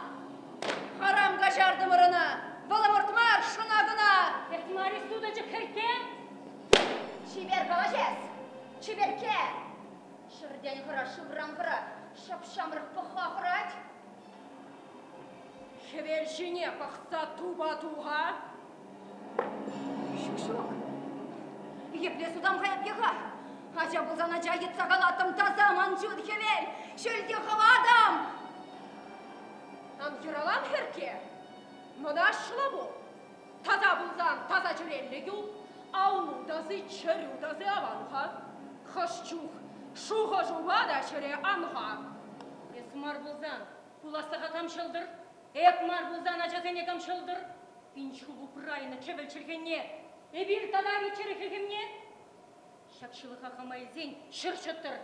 Харам каҫартӑмӑр ӑна, вӑл ӑмӑртмар, шӑна кӑна. Эс мар-и сутӑнчӑк хӗркке? Чипер калаҫ эс, чиперкке. Ҫӗртен хӑра, шывран хӑра, ҫап-ҫамрӑк пӑхха хӑрать. Хӗвел ҫине пӑхса тупа туха. Ҫук, ҫук. Епле сутам-ха эп йӑха? Ача пулсан ача йӑтса калаттӑм, таса ман ҫут хӗвел, ҫӳлти хӑватӑм. Ан йӑралан, хӗрке. Мӑнаҫлӑ пул. Таса пулсан таса чӗреллӗ юл. Аллу таси, чӗрӳ таси аван-ха. Хӑш чух шухӑшупа та ҫӗре ан-ха. Эс мар пулсан пуласлӑха кам ҫӑлтӑр? Эп мар пулсан ачасене кам ҫӑлтӑр? Пин ҫул упрайнӑ чӗвӗл чӗлхене эпир татар-и чӗрӗ хӗлхемне? Ҫак ҫылӑха хама илсен ҫӗр ҫӑттӑр,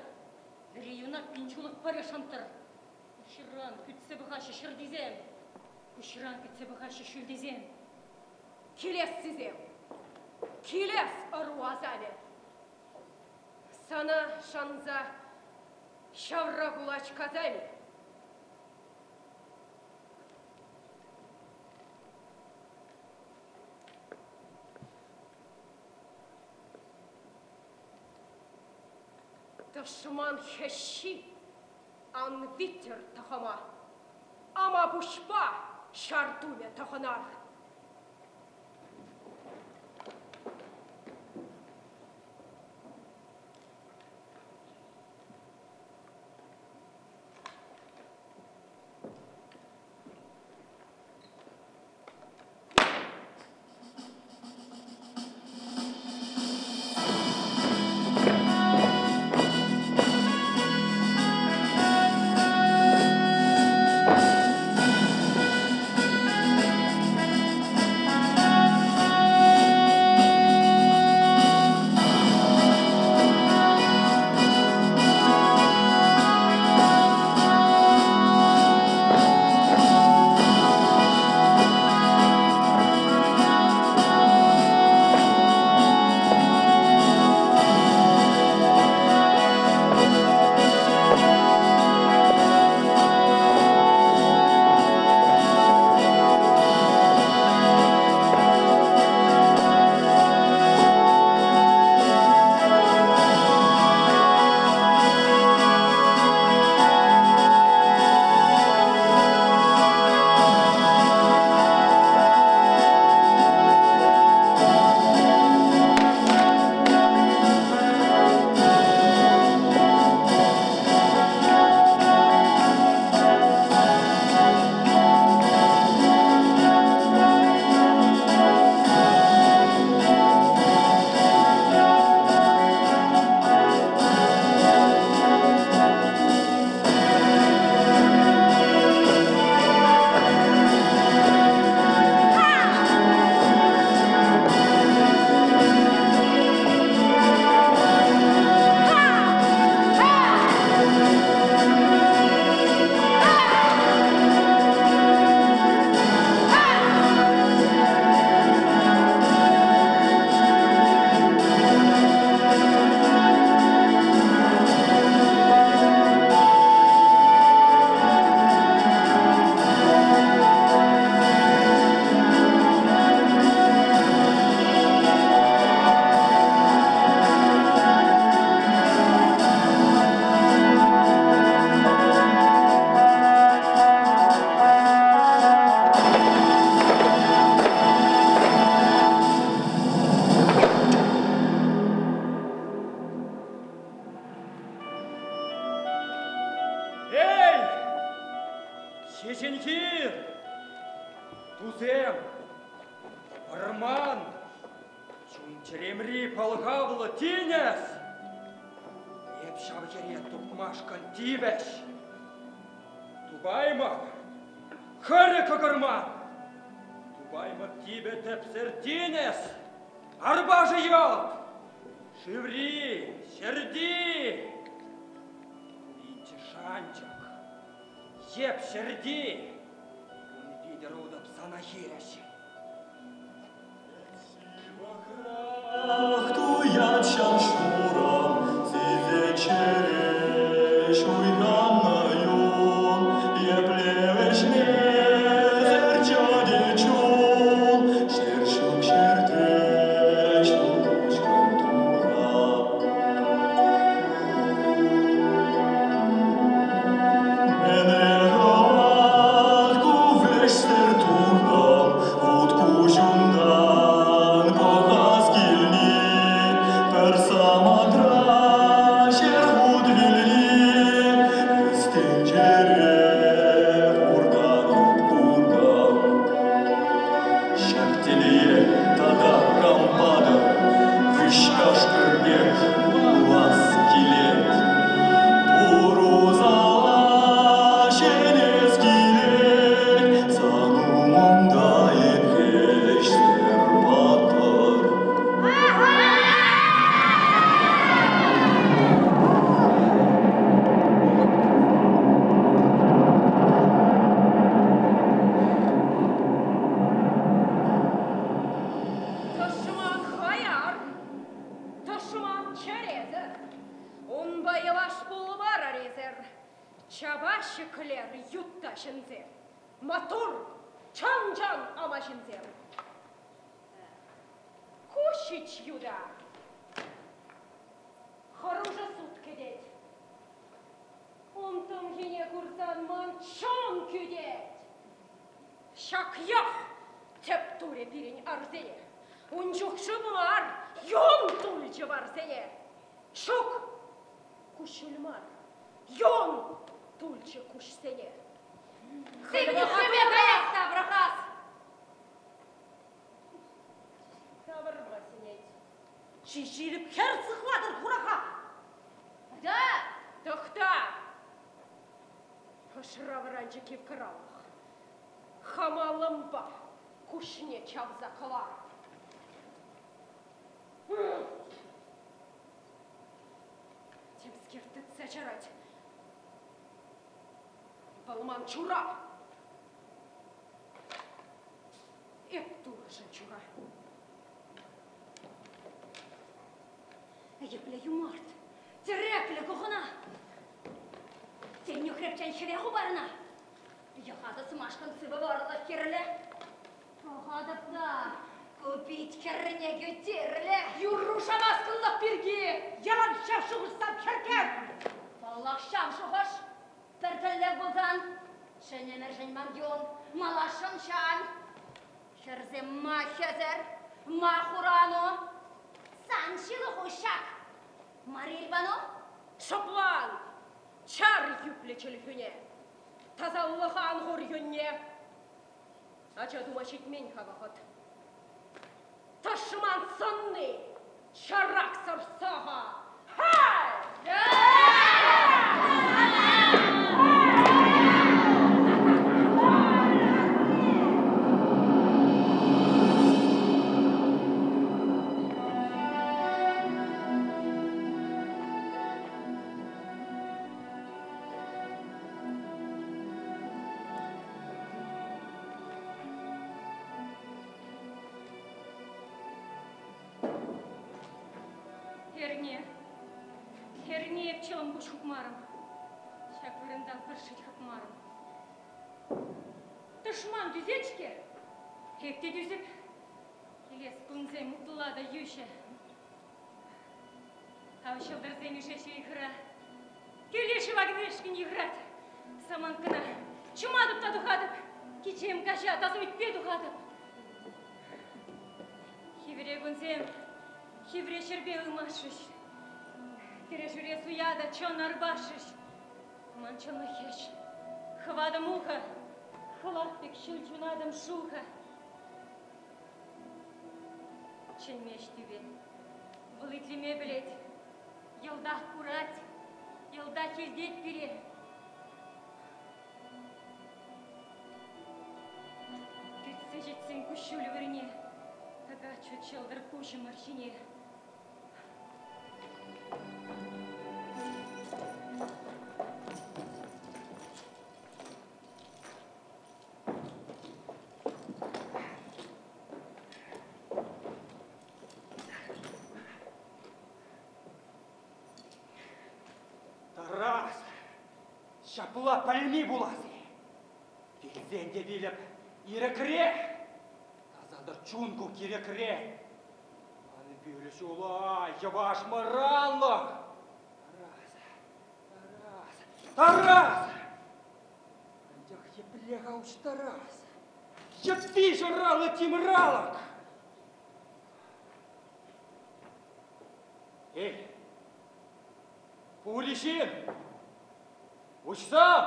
вӗри юна пин ҫулӑх пӗрӗ шӑнттӑр. Куҫран кӳтсе пӑхаҫҫӗ ҫӗртисем, куҫран кӳтсе пӑхаҫҫӗ ҫӳлтисем. Килессисем, килес ӑру асавӗ. Сана шанса ҫавра кулач касами. Тӑшман хӗҫҫи ан виттӗр тӑхӑма. Ама пуҫпа ҫар тумӗ тӑхӑнар. Ҫеҫенхир! Тусем! Вӑрман! Чун-чӗремри пӑлхавлӑ тинӗс! Эп ҫав хӗре тупмашкӑн тивӗҫ. Тупаймӑп! Хӗрӗ кӑкӑрман! Тупаймӑп типӗ тӗпсӗр тинӗс! Арпашӗ йӑлт! Шыври, ҫӗрти! Пулинччӗ шанчӑк, йӗп ҫӗрти! Ун витӗр утӑп сана хирӗҫ. Ҫывӑхрах туять ҫав шурӑм, сисет чӗре ҫуйханнӑ юн. Епле вӗҫмесӗр чӗтет чун, ҫӗр ҫук ҫӗрте ҫул куҫран тухап. Мӗнле хӑват ку вӗҫсӗр туртӑм, вут куҫунтан пӑхас килни, пӗр самантра ҫӗр хут вилни, тӗнчере куркан юп куркан. Ҫак телее тата кам патӑр, Выҫ кашкӑр пек пулас килет. Пур усала ҫӗнес килет, Сан умӑнта эп паттӑр. Тӑшман хаяр, тӑшман чӗресӗр. Унпа йӑваш пулмарӑр эсӗр. Чапа ҫӗклер ютта ҫынсем. Маттур, чӑн-чӑн ама ҫынсем. Ку ҫич юта. Хӑрушӑ суд кӗтет. Ун тӑмхине курсан ман чун кӳтет. Ҫак йӑх тӗп турӗ пирӗн арсене. Ун чух шыв мар, юн тулчӗ варсене. Ҫук, куҫҫуль мар, юн тулчӗ куҫсене. Сивӗ каяс та пӑрахас. Тавӑрма сӗнет. Чи ҫирӗп хӗр сыхлатӑр хураха. Да, тӑхта. Ӑшра вӑранчӗ кив кӑралӑх. Хама лӑмпа куҫне чавса кӑларӑп. Темскер тытса чарать. Вӑл ман чура. Эп турӑшӑн чура. Епле юмарт, тӗреклӗ кухӑна. Тен, нӳхрепчен хӗве хупарна. Йӑха тӑсмашкӑн сывӑ вӑрлӑх кирлӗ. Пӑхатӑп та, ку пит хӗрне кӳтирлӗ. Юрру шамаскӑнлӑх пирки. Ялан ҫав шухӑшсам хӗркер. Паллах, ҫав шухӑш. Пӗр тӗллев пулсан, ҫӗнӗмӗршӗн ман юн, малашшӑн ҫан. Хӗрсем ма хӗсӗр, ма хурану? Сан ҫылӑху ҫак. Мария Иванов? Шӑплан! Чар юплӗ чӗлхӳне! Тасалӑха ан хур юнне! Ача тума ҫитмен-ха вӑхӑт. Тӑшман сӑнни чараксӑр сӑхӑ! Хай! Эрне. Эрне эп чӑлӑм куҫ хупмарӑм. Ҫак вырӑнтан пӗр шит хӑпмарӑм. Тӑшман тӳсет-ҫке. Эп те тӳсӗп. Килес кунсем ытла та йӳҫӗ. Ав ҫӑлтӑрсем ишеҫҫӗ ыйхӑра. Кӳле шыва кӗмешкӗн йыхӑрать. Самант кӑна. Чуматӑп та тухатӑп. Кичем каҫа таса ӳтпе тухатӑп. Хивре кунсем хивре ҫӗрпе ылмашрӗҫ. Кӗрешӳре суя та чӑн арпашрӗҫ. Ман чӑнлӑх хӗҫ. Хӑватӑм ухӑ. Хӑлат пек ҫӳл ҫунатӑм шухӑ. Чӗнмест тӳпе. Вӑл итлеме пӗлет. Йӑлтах курать, йӑлтах илтет пире. Кӗтсе ҫитсен куҫҫуль вырӑнне тӑкать ҫут ҫӑлтӑр куҫӑмӑр ҫине. Тарас, ҫапла пӗлми пулас-и? Вилсен те вилӗп ирӗкре. Тасатӑр чун ку кирекре. Ан пӳл ҫула, йӑваш мӑранлӑх. Тарас, Тарас, Тарас! Анчах епле-ха уҫтарас? Йытти шӑраллӑ тимӗр алӑк! Эй, пур-и ҫын? Уҫсам!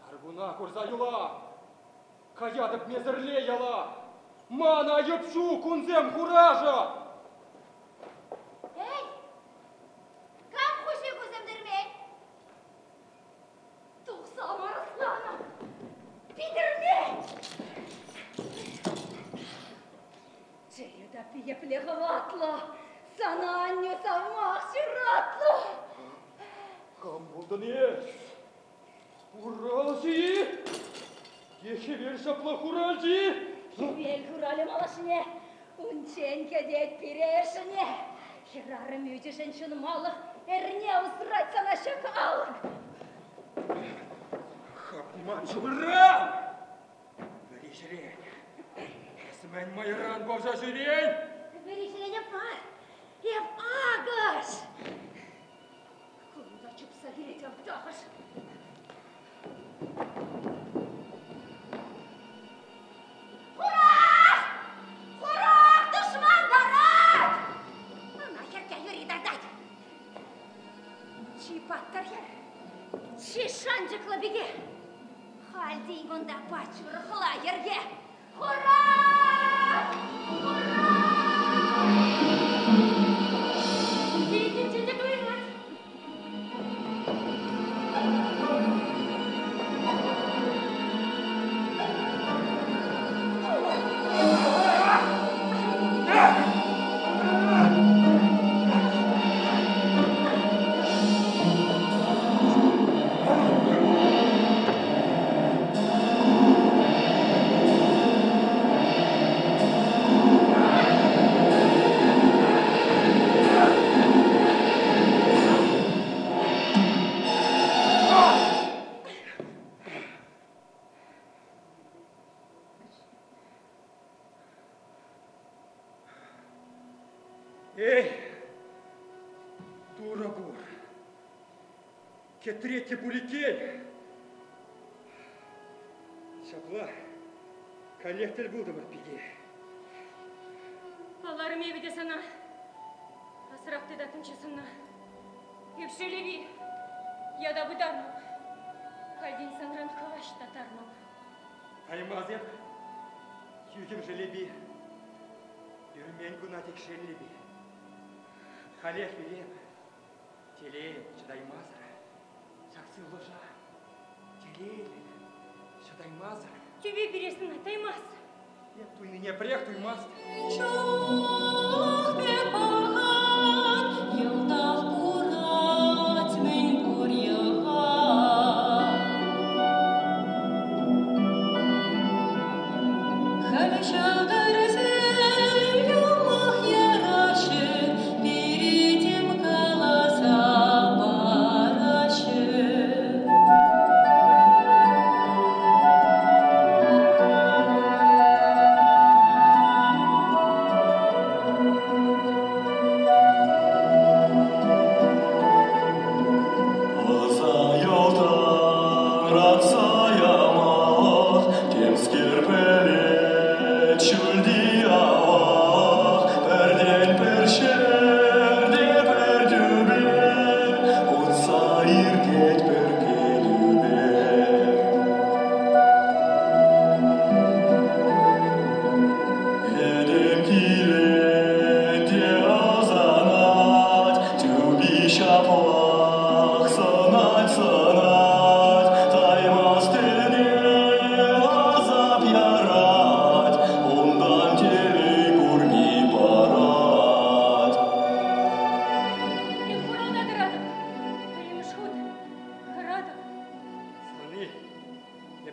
Саркуна курса юлам! Каятӑп месерле яла! Ман айӑп ҫук кунсем хурашӑ! Эй, кам хуҫи кусем тӗрмен? Тухсам арӑсланӑм, питӗрмен! Чӗре таппи епле хӑватлӑ, сана аннӳ савмах ҫуратлӑ. Кам пултӑн эс? Хуралҫӑ-и? Е хӗвел ҫапла хуралҫӑ-и? Хӗвел хуралӗ малашне унччен кӗтет пире ӗшне. Хӗрарӑм ӳчӗшӗн ҫунмалӑх эрне усрать сана ҫак алӑк. Хапман ҫумран! Вӗри ҫӗлен! Эс мӗн мӑйран пӑвса ҫӳрен? Вӗри ҫӗлене мар, эп акӑш! Кунта чупса килет ав тахӑш. Хурах! Хурах! Тӑшман тарать! Ӑна хӗрке юри тартать. Чи паттӑр хӗр, чи шанчӑклӑ пике. Халь тин кунта пач урӑхла йӗрке. Хурах! Хурах! Килтӗнче те туйӑнать. Эй, Турӑ пур, кӗтрет те пуль иккен. Ҫапла, каллех тӗл пултӑмӑр, пике. Палларӑм эпӗ те сана. Асрах тытаттӑмччӗ сӑнна. Эп шелеви, ята пытармӑп. Хальтен санран хӑваҫ та тармӑп. Таймас эп, хӳхӗм шелепи. Пӳрмен куна тек шеллепи. Халех вилеп, телейӗм чӑтаймасӑр. Ҫак сывлӑша телейлӗн чӑтаймасӑр. Тӳпе пире сана таймас. Эп туйнине пӗрех туймасть. Чух пек пӑхать, йӑлтах курать мӗн пур йӑха. Халь ҫӑлтӑрсем юмах яраҫҫӗ, пире тем каласа параҫҫӗ. Ӑса йӑлтӑратса ямалӑх темскер пӗлет ҫӳлти авалах. Пӗртен-пӗр ҫӗрте пӗр тӳпе утса иртет пӗр кӗтӳпе.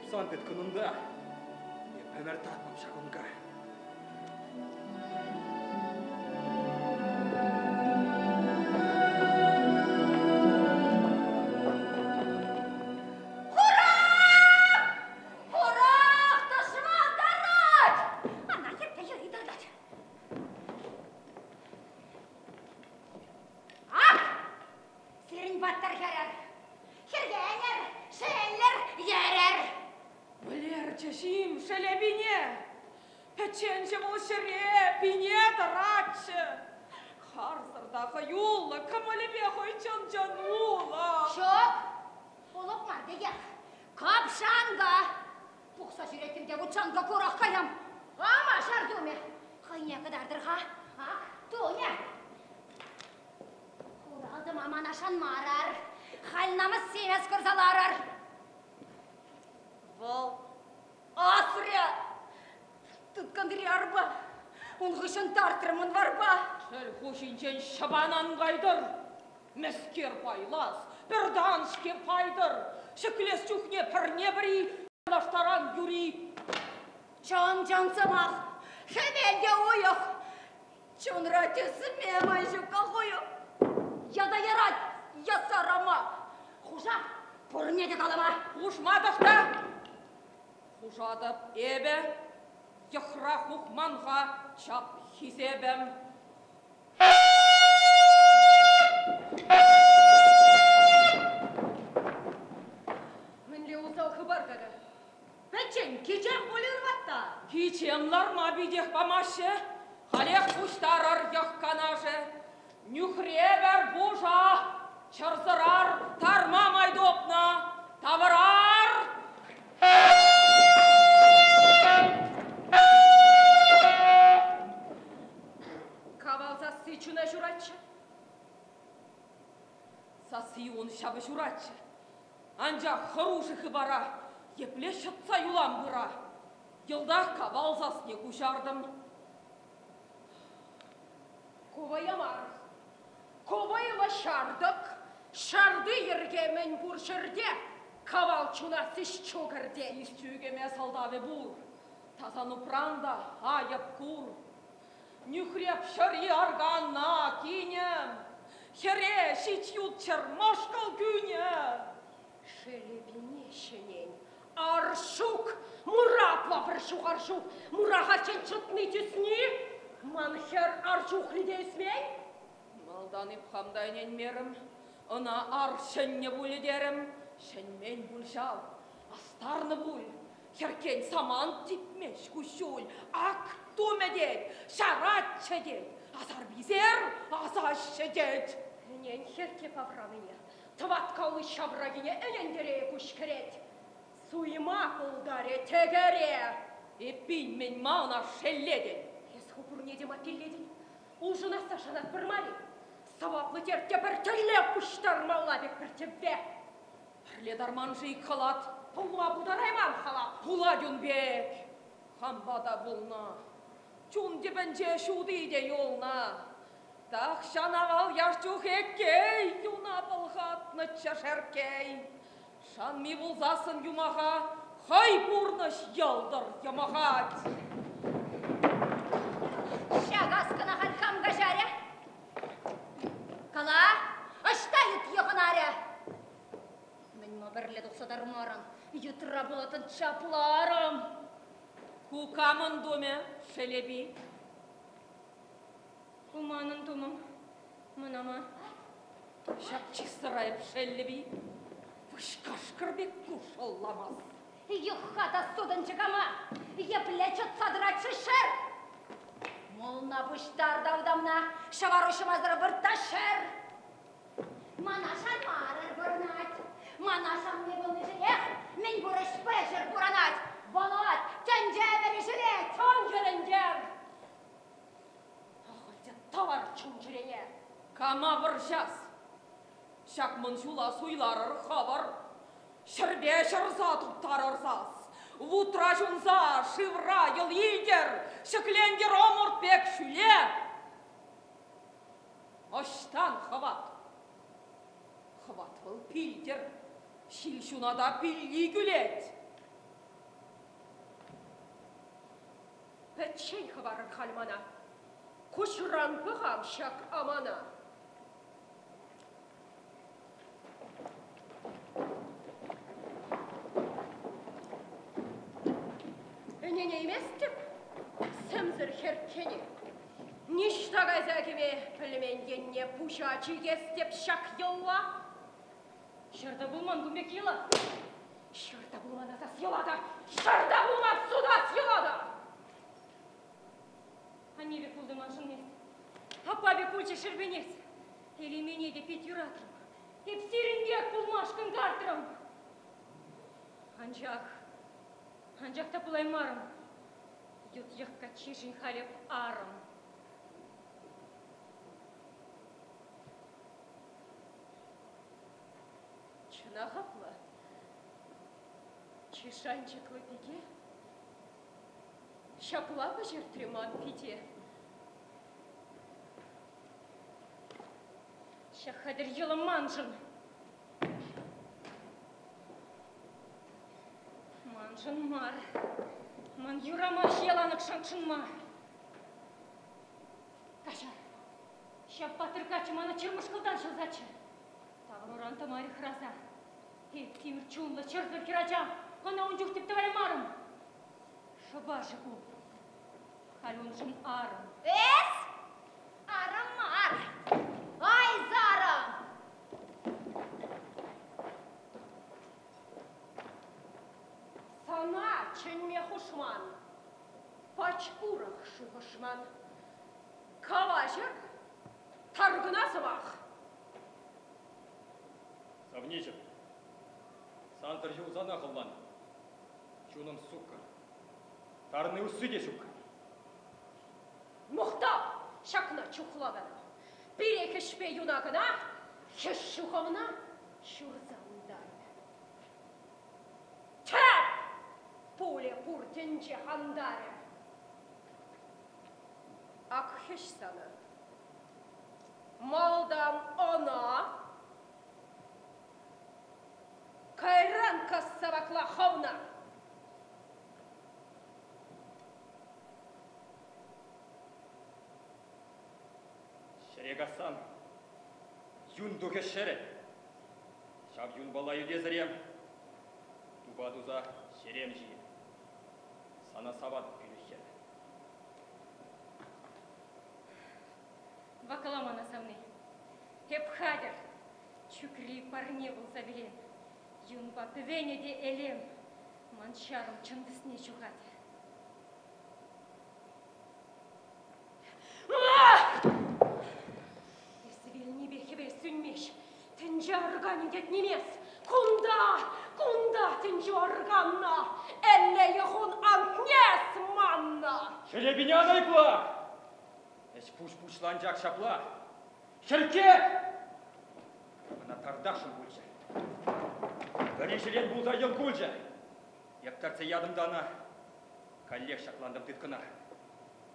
Тупсан тыткӑнунта эп ӗмӗр татмӑп ҫак унка. Хурах! Хурах! Тӑшман тарать! Ана хӗрте йӗри тӑртать. Ак! Сирӗн паттӑр хӗрӗр! Хӗрхенӗр, шеллӗр, йӗрӗр! Вӗлерчӗҫ-им шелепине? Пӗчченҫӗ вӑл ҫӗре пине тӑратчӗ. Харсӑр та хӑюллӑ, кӑмӑлӗпе хӑй чӑн-чӑн улӑ. Ҫук, улӑп мар текех. Капшанкӑ! Пухса ҫӳреттӗм те вут-шанкӑ курах каям. Ама шар тумӗ. Хӑйне кӑтартӑр-ха. Ак, тунӗ. Хуралтӑма мана шанмарӑр. Халь намӑс симӗс курса ларӑр. Вӑл асрӗ. Тыткӑнри арпа. Ун хыҫҫӑн тартрӑм ун варпа. Чӗл хуҫинчен ҫӑпан ан кайтӑр. Мӗскер пайлас, пӗртан-ҫке пайтӑр. Ҫӗклес чухне пӗрне-пӗри танлаштаран юри. Чӑн-чӑн сӑмах, хӗвел те уйӑх. Чунра тӗсме май ҫукка хӑю. Ята ярать ясарама. Хуша пурне те калама. Хушма тӑхта. Хушатӑп эпӗ. Йӑхра хухман-ха чап хисепӗм. Мӗнле усал хыпар тата? Пӗччен кичем пуль ырватта. Кичем ларма питех памаҫҫӗ. Халех пуҫтарӑр йӑх канашӗ. Нӳхрепӗр пуша, чӑрсӑрар тарма май тупнӑ. Тавӑрар! Кавал сасси чуна ҫуратчӗ. Сасси ун ҫапӑҫураччӗ. Анчах хӑрушӑ хыпара епле ҫӑтса юлам пыра? Йӑлтах кавал сасне куҫартӑм. Ку вӑйӑ мар. Ку вӑйлӑ ҫартӑк. Ҫарти йӗрке мӗн пур ҫӗрте кавал чуна сисчӳ кӗртет. Сисчӳкеме сӑлтавӗ пур. Тасан упран та айӑп кур. Нӳхреп ҫӑри арканнӑ, кинӗм. Хӗре ҫич ют ҫӗр мӑшкӑл кӳнӗ. Шелепине ҫӗнен Арҫук, муратла пӗр ҫук Арҫук, мура хальччен чӑтни-тӳсни, ман хӗр Арҫухли те ӳсмен. Малтан эп хам та ӗненмерӗм, ӑна ар ҫӗннӗ пулӗ терӗм. Ҫӗнмен пуль ҫав, астарнӑ пуль. Хӗркен самант типмест куҫҫуль, ак тумӗ тет, ҫаратчӗ тет, асар-писер асаҫҫӗ тет. Ӗнен хӗрке павранине, тӑваткалли ҫавракине ӗнентере куҫ кӗрет. Суйма пултарӗ тӗкӗре. Эппин, мӗн-ма ӑна шеллетӗн? Эс ху пурне те ма пиллетӗн? Улшӑнасса шанатпӑр мар-и? Сӑваплӑ терт те пӗр тӗллев пуҫтармалла пек пӗр тӗвве. Пӗрле тарман-ши халат? Пулма пултарайман халап. Пулать ун пек. Хампа та пулнӑ. Чун тӗпӗнче ҫути те юлнӑ. Тахҫан авал яш чух эккей юна пӑлхатнӑччӗ Шерккей. Шанми пулсассӑн юмаха хӑй пурнӑҫ йӑлтӑр йӑмӑхать. Ҫак аскӑна халь кам каҫарӗ? Кала, ӑҫта ют йӑхӑнарӗ? Мӗн-ма пӗрле тухса тармарӑн? Ютра пулатӑн чаплӑ арӑм. Ку камӑн тумӗ, Шелепи? Ку манӑн тумӑм. Мӑнама. Ҫак чыссӑра эп шеллӗп-и? Выҫ кашкӑр пек кушӑлламас. Юхха та сутӑнчӑк ама! Епле чӑтса тӑрать-ши ҫӗр? Мулна пуҫтар та утамна, ҫӑвар уҫмасӑр вырт та ҫӗр! Мана шанмарӑр пурӑнать, мана шанни пулнишӗнех мӗн пур ӗҫ пӗҫӗр пурӑнать, вӑлать, тӗнче вӗрӗшӗлет. Ан йӗрӗнтер! Ахӑльте тӑвар чун-чӗрене! Кама вӑрҫас? Ҫак мӑн ҫула суйларӑр хӑвӑр. Ҫӗрпе ҫӑрса туптарӑр сас. Вутра ҫунса, шывра йӑл илтӗр, ҫӗклентӗр ӑмӑрт пек ҫӳле. Ӑҫтан хӑват? Хӑват вӑл пилтӗр, ҫил ҫуната пилли кӳлет. Пӗччен хӑварӑр халь мана. Куҫран пӑхам ҫак амана. Ӗненейместӗп сӗмсӗр хӗрккене. Ниҫта кайса кӗме пӗлмен енне пуҫа чикес теп ҫак йӑлла. Ҫӗрте пулман кун пек йӑла. Ҫӗрте пулман асас йӑла та, ҫӗрте пулман сутас йӑла та. Анне пек пултӑм маншӑн эс. Аппа пек пулчӗ шерпенес. Элемене те пит юратрӑм. Эп сирӗн пек пулмашкӑн картрӑм. Анчах, анчах та пулаймарӑм. Ют йӑх каччишӗн халь эп арӑм. Чӑнах апла? Чи шанчӑклӑ пике ҫапла пӗҫертрӗ ман пите. Ҫак хатӗр йӑлӑм маншӑн. Маншӑн мар. Ман юрамасть яланах шанчӑнма. Каҫар. Ҫав паттӑр каччӑ мана чӗр мӑшкӑлтан ҫӑлсаччӗ. Тавруран тӑмарӗ хӑраса. Эп тимӗр чунлӑ чӑрсӑр хӗрача, ӑна ун чух тӗп тӑваймарӑм. Шӑпа-ши ку? Халь уншӑн арӑм. Эс арӑм мар, айсарӑм! Сана чӗнме хушман, пач урӑх шухӑшман. Калаҫӑр, таркӑна сӑмах. Савниҫӗм, сансӑр юлсанах ӑнлан. Чунӑм суккӑр. Тарни усси те ҫук. Мухтав ҫакна чухлакана. Пире хӗҫпе юна кӑна, хӗҫ ҫухавна ҫурса антарӗ. Тӗп! Пулӗ пур тӗнче хантарӗ. Ак хӗҫ сана. Малтан ӑна, кайран касса вакла хӑвна. Ҫӗре кассан юн тухӗ ҫӗрӗ. Ҫав юнпала ӳтесӗре тупа туса ҫерем ҫийӗ. Сана саватӑп пӳлӗх хӗрӗ. Вакла мана савни. Эп хатӗр. Чӳкри парне пулса вилем. Юнпа пӗвенӗ те элем. Ман ҫарӑм чӑн тӗсне ҫухатӗ. Эс вилнипе хӗвел сӳнмест. Тӗнче арканӗ тет нимес. Кунта, кунта тӗнче арканнӑ. Элле йӑхун антнес маннӑ. Чӗлепине ан айӑпла. Ӗҫ-пуҫ пуҫланчӗ ак ҫапла. Хӗркке! Ӑна тартасшӑн пулчӗ. Пӗри ҫӗлен пулса йӑл кулчӗ. Эп тӗртсе ятӑм та ӑна. Каллех ҫаклантӑм тыткӑна.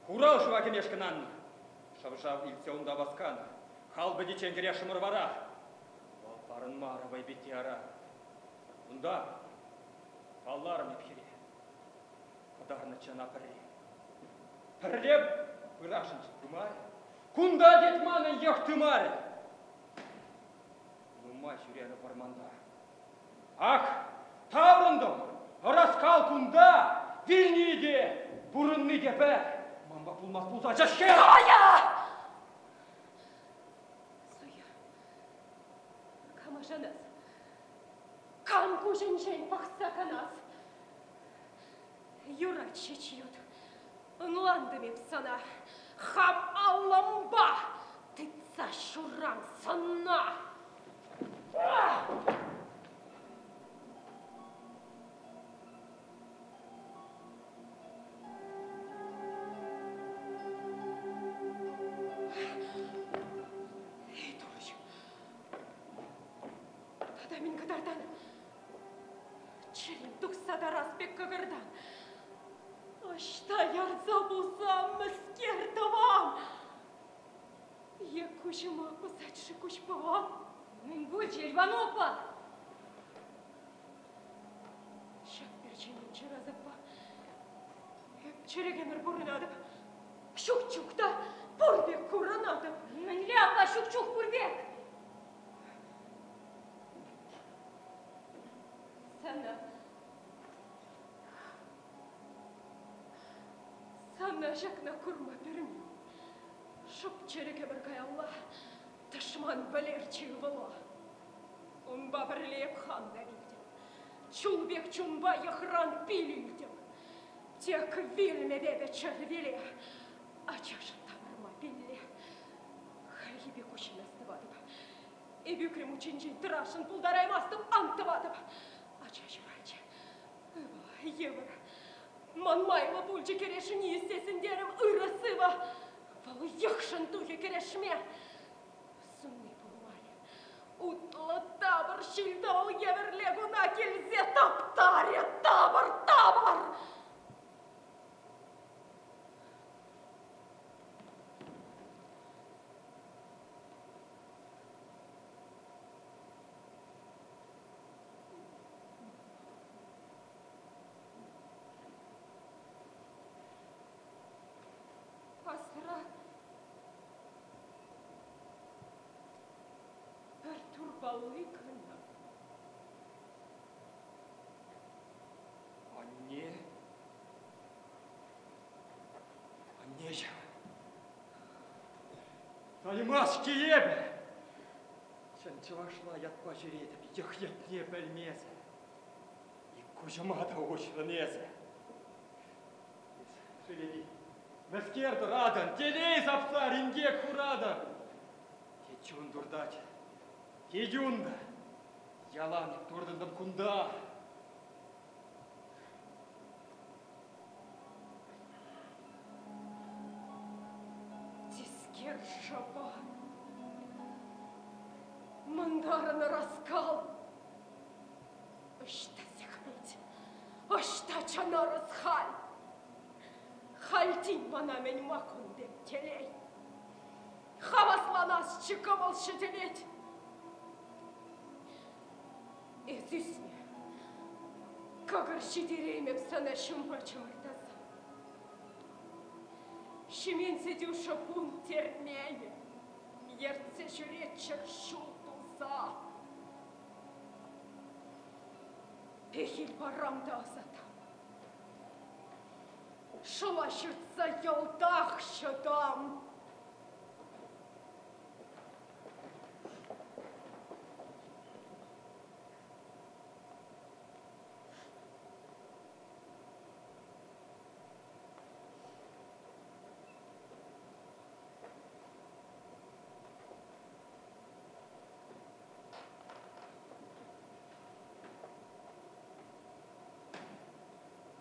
Хурал шыва кӗмешкӗн аннӑ. Шӑв-шав илтсе унта васканӑ. Хал пӗтиччен кӗрешрӗмӗр вара. Вӑл парӑнмарӗ вӑйпитти ара. Унта палларӑм эп хӗре. Пытарнӑччӗ ӑна пӗрре. Пӗрле пырасшӑнччӗ, пымарӗ. Кунта, тет манӑн йӑх тымарӗ. Нумай ҫӳрерӗ вӑрманта. Ак, таврӑнтӑм, ӑраскал кунта, вилни те, пурӑнни те пӗр. Манпа пулмас пулса чӗшке! Суя! Суя. Кама шанас? Кам куҫӗнчен пӑхса канас? Юрать ҫеҫ ют. Ӑнлантӑм эп сана. Хам аллӑмпа тытса ҫуррам сӑнна. Эй, Турӑҫӑм! Тата мӗн кӑтартан? Чӗрем тухса тарас пек кӑкӑртан. Ӑҫта ярса пулсан мӗскер тӑвам? Е куҫӑма пӑсать-ши куҫпа? Мӗн пулчӗ, Иванова? Ҫак перченӗн чӑрасаппа эп Чӗрӗк ӗмӗр пурӑнатӑп. Ҫук чух та пур пек курӑнатӑп. Мӗнле апла ҫук чух пур пек? Сана Сана ҫакна курма пӳрмен. Шӑп чӗрӗк ӗмӗр каялла тӑшман вӗлерчӗ ывӑла. Унпа пӗрле эп хам та вилтӗм. Чул пек чунпа йӑхран пил илтӗм. Тек вилмӗп эпӗ чӗр виле. Ачашӑн тавӑрма пилле. Хальхи пек куҫӑмас тӑватӑп. Эп ӳкрӗм ученчен тӑрасшӑн пултараймастӑп, ан тӑватӑп. Ача ҫуралчӗ. Ывӑл, йывӑр. Ман майлӑ пулчӗ кӗрешни, сисӗнтерӗм ырӑ-сывӑ. Вӑл йӑхшӑн тухӗ кӗрешме. Сунни пулмарӗ. Утлӑ тапӑр ҫил-тӑвӑл евӗрле куна килсе таптарӗ тапӑр-тапӑр. Асра пӗр турпалли кӑна. Анне. Аннеҫӗм. Таймас-ҫке эпӗ. Чӑн чӑвашла ятпа ҫӳретӗп, йӑх ятне пӗлмесӗр. Ик куҫӑма та уҫрӑн эсӗ. Эс, Шелепи, мӗскер тӑратӑн, телей сапса инкек хуратӑн. Те чун туртать, те юн та. Ялан туртӑнтӑм кунта. Тискер шӑпа. Мӑнтарӑн ӑраскал. Ӑҫта сехмет? Ӑҫта чӑнарӑс халь? Халь тин мана мӗн ма кун пек телей? Хавасланасчӗ кӑмӑл ҫӗтӗлет. Эс ӳснӗ. Кӑкӑр ҫитереймӗп сана ҫумма чӑмӑртаса. Ҫимен сӗтӳ шӑпун терменӗ. Ертсе ҫӳретчӗр ҫул туса. Пехил парам та ӑсатам. Шӑла ҫыртса йӑлтах ҫӑтам.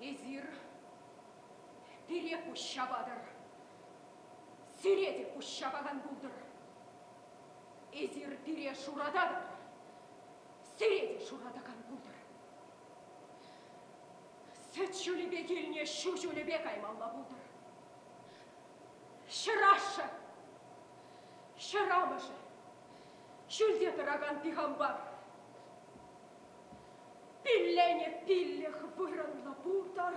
Эсир пире пуҫҫапатӑр. Сире те пуҫҫапакан пултӑр. Эсир пире шурататӑр. Сире те шуратакан пултӑр. Сӗт ҫулӗпе килнӗ ҫу ҫулӗпе каймалла пултӑр. Ҫӗр ашшӗ, ҫӗр амӑшӗ, ҫӳлте тӑракан пихампар. Пилленӗ пиллӗх вырӑнлӑ пултӑр.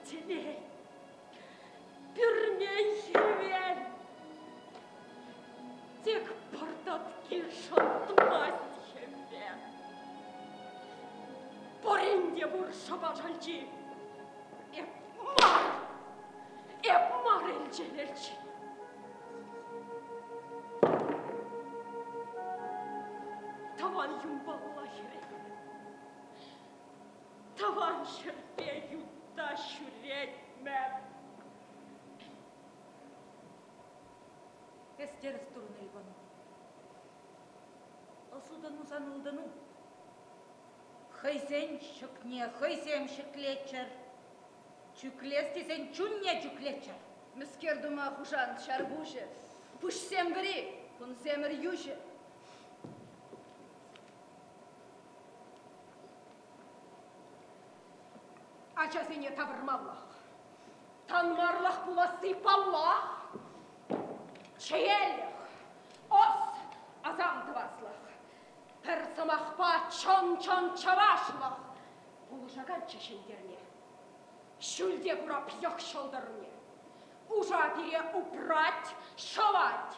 Телей, пӳрмен хӗвел, тек пӑртатки шӑнтмасть хӗвел. Пурин те пур шӑпа шалчи. Эп мар, эп мар элчелерчи. Тӑван юнпалла хӗрелнӗ. Тӑван ҫӗрпе ютта ҫӳретмӗп. Эс тӗрӗс турӑн, Ивану. Ӑсутӑну сан ылтӑну. Хӑйсен ҫӑкне хӑйсем ҫӗклеччӗр. Чӳклес тесен чунне чӳклеччӗр. Мӗскер тума хушан ҫар пуҫӗ? Пуҫсем вӗри, кунсемӗр йӳҫӗ. Ачасене тавӑрмаллах. Танмарлӑх пуласси паллах. Чеелӗх, ӑс, асам тӑваслӑх. Пӗр сӑмахпа чӑн-чӑн чӑвашлӑх пулӑшаканччӗ ҫӗнтерме. Ҫӳлте курап йӑх ҫӑлтӑрне. Уша пире упрать, ҫӑлать.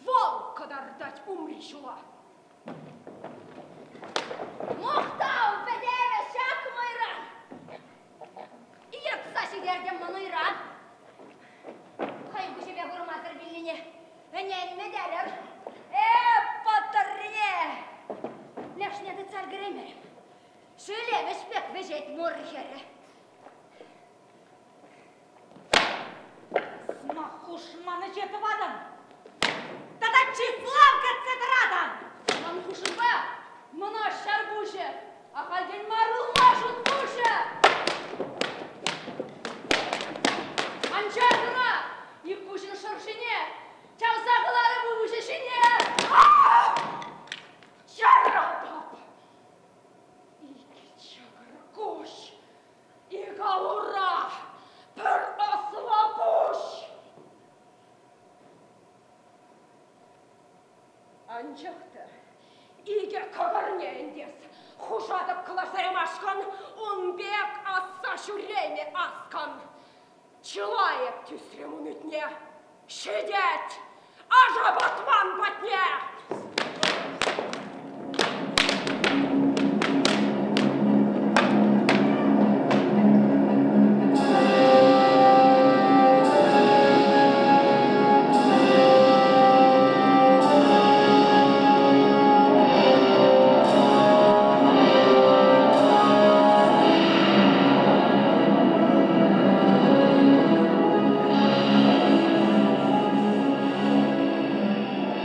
Вӑл кӑтартать умри ҫула. Мухтав пӗтӗмӗ ҫак мӑйран! Йӑтса ҫитертӗм мӑн уйран. Хӑй куҫӗпе курмасӑр вилнине ӗненме терӗм. Эп паттӑррине! Лешне тытса ӗлкӗреймерӗм. Ҫӳлевӗҫ пек вӗҫет мур хӗрӗ. Сӑмах хушман ӗҫе тӑватӑн. Тата чыслав кӗтсе тӑратӑн. Ман хушӑмпа мӑнаҫ ҫар пуҫӗ, ахальтен мар ылмашӑн пуҫӗ. Анчах ӑна ик куҫӑн шӑршине чавса кӑларӑп ывӑҫӗ ҫине. Чаратӑп! Икӗ чакӑр куҫ, икӗ ура, пӗр ӑслӑ пуҫ. Анчах та икӗ кӑкӑрне ӗнтес, хушатӑп кӑларса ямашкӑн, ун пек асса ҫӳреме аскӑн. Чылай эп тӳсрӗм ун ӳтне. Ҫитет! Аша патман патне!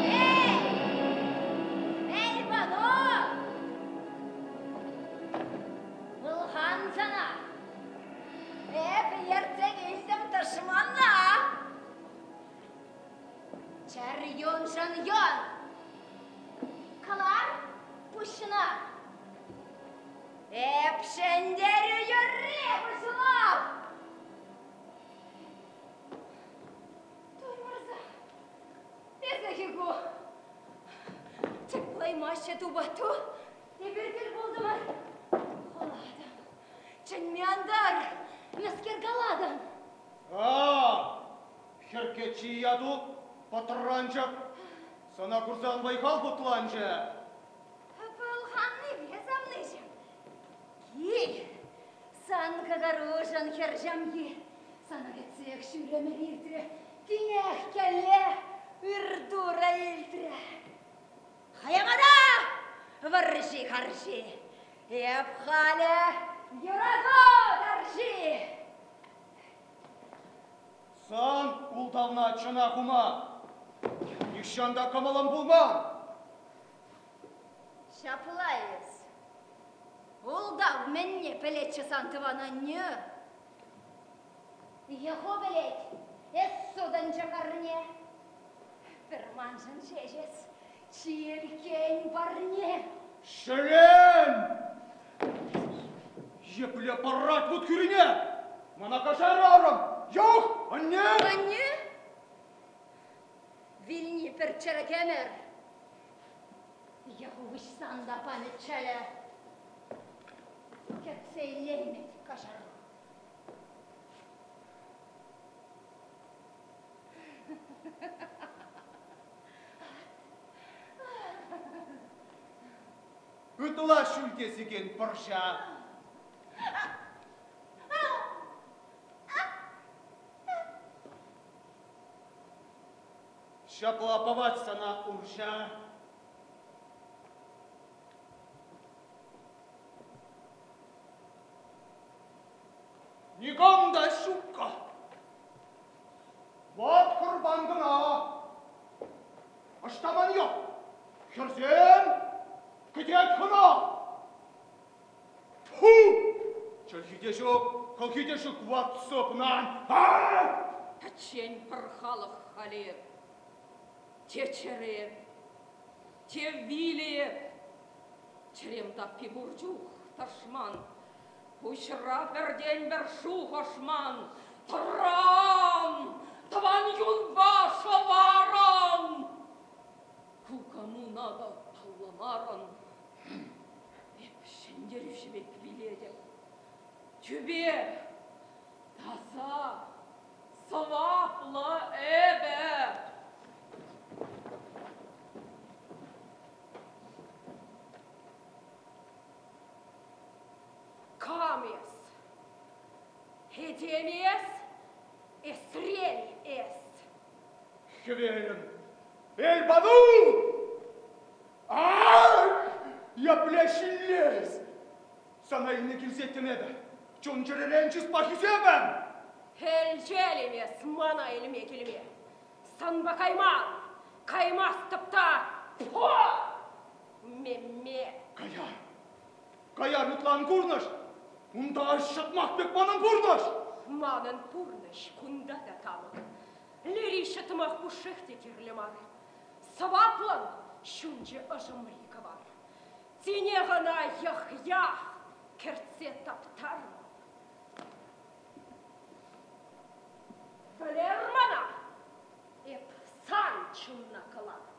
Эй! Эльбану! Ылхан сана! Эп ертсе килтӗм тӑшмана! Чӗр юншӑн юн! Кӑлар пуҫна! Эп ҫӗнтерӳ юрри пуҫлап! Туймӑрса, эсӗ-и ку? Тӗк пулаймаҫҫӗ тупа-ту. Эпир тӗл пултӑмӑр. Хӑлатӑм. Чӗнме ан тӑр. Мӗскер калатӑн? А, хӗркечи яту пӑтранчӑк. Сана курсан вӑй-хал путланчӗ. Пӑлханнипе савниҫӗм. Кил, сан кӑкӑрушӑн хӗр ҫамки. Сана кӗтсех ҫӳремӗр иртрӗ. Тинех кӗлле ыр Турӑ илтрӗ. Хӑямата вӑрҫи-харҫи. Эп халӗ юрату тарҫи. Сан ултавна чӑна хума нихҫан та кӑмӑлӑм пулман. Ҫапла эс. Ултав мӗнне пӗлетчӗ сан тӑван аннӳ. Йӑху пӗлет, эс сутӑнчӑк арне. Пӗр маншӑн ҫеҫ эс чиркен парне. Ҫӗлен! Епле парать вут хӳрине! Мана каҫарарӑм! Юх, анне! Анне? Вилни пӗр чӗрӗк ӗмӗр. Йӑху выҫсан та памӗ чӗлӗ. Кӗтсе илеймӗт каҫару. Ытла ҫӳлте сикен пӑрҫа. Ҫапла пӑвать сана урҫа. Никам та ҫукка. Ват хӑрпан кӑна. Ӑҫта ман йӑх? Хӗрсем, кӗтет хӑна. Тьфу! Чӗлхи те ҫук. Хӑлхи те ҫук ват сӑпнан. Пӗччен пӗр халӑх халӗ эп. Те чӗрӗ эп, те вилӗ эп. Чӗрем таппи пур чух тӑшман. Пуҫра пӗртен-пӗр шухӑш ман. Тӑран! Тӑван юнпа шӑварӑн! Кукамуна та палламарӑн. Эп ҫӗнтерӳҫӗ пек вилетӗп. Тӳпе таса, сӑваплӑ эпӗ. Кам эс? Этем эс? Эсрел эс? Хӗвелӗм, Эльбану! Ах, епле ҫиллес! Сана илме килсеттӗм эпӗ. Чун-чӗререн чыспа хисепӗм! Элчелӗм эс мана илме килме. Санпа кайман, каймастӑп та. Фу! Мемме! Каяр! Каяр ытла ан курнӑҫ! Унта ҫӑтмах пек манӑн пурнӑҫ! Манӑн пурнӑҫ кунта та тамӑк. Лери ҫӑтмах пушшех те кирлӗ мар. Сӑваплӑн ҫунчӗ ӑшӑмри кӑвар. Тинех ӑна йӑх-ях кӗртсе таптармӑп. Вӗлер мана! Эп сан чунна кӑларӑп.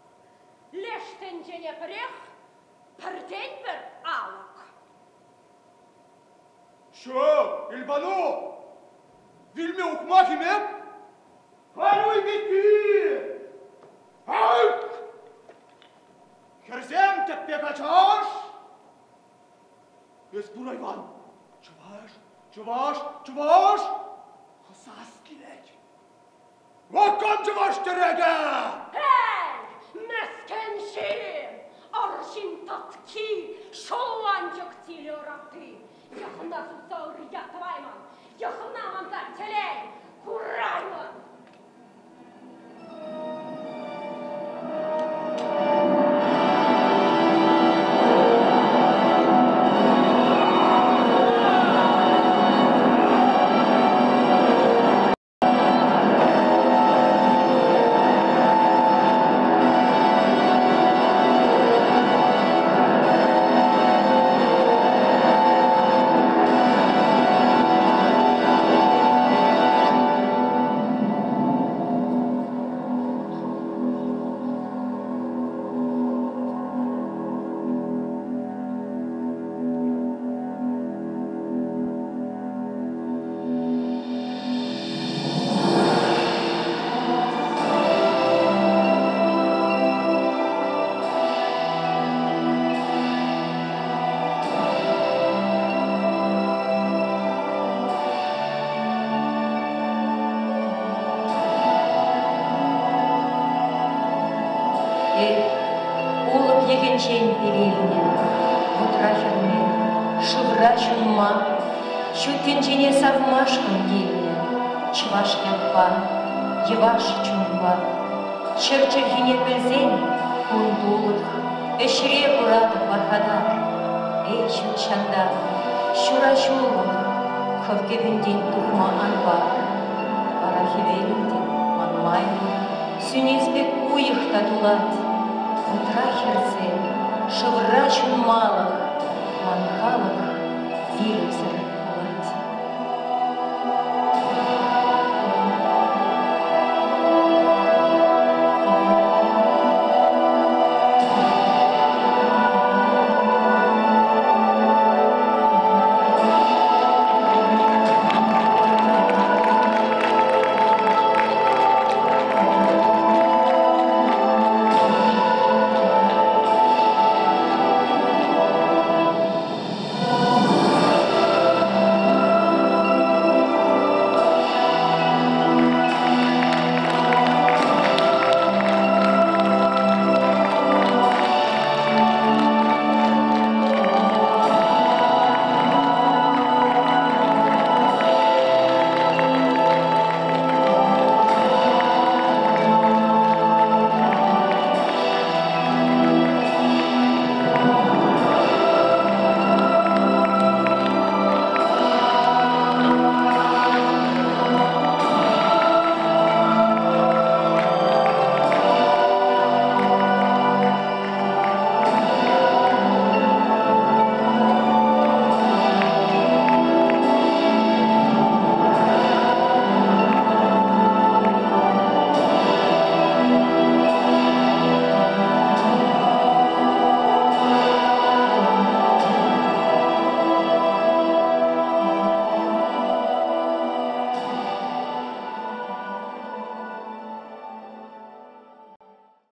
Леш тӗнчене пӗрех пӗртен-пӗр алӑк. Ҫук, Ильбану! Вилме ухмах-им эп? Халь пекки! Ах! Хӗрсем тӗппе качаш! Эс пур айван! Чӑваш, чӑваш, чӑваш! Хӑсас килет. Ваккан чӑваш тӗрекӗ! Эй, мӗскӗн ҫын! Арҫын татки, шӑлланчӑк тилӗ ӑратти! Йӑхна сутса ырья тӑваймӑн, йӑхна манса телей кураймӑн! Эх, улӑп йӑхӗнчен пирилнӗ, вутра хӗрме, шывра ҫунма, ҫут тӗнчене савмашкӑн килнӗ чӑваш ятпа, йӑваш чунпа. Ҫӗр чӗлхине пӗлсен кун тулӑх, ӗҫре куратӑп пархатар. Эй, ҫут ҫанталӑк, ҫураҫулӑх, хӑв кӗвӗнтен тухма ан пар. Вара хӗвелӗм те манмаймӑн, сӳнес пек уйӑх та тулать. Вутра хӗрсе, шывра ҫунмалӑх ман халӑх вилӗмсӗр.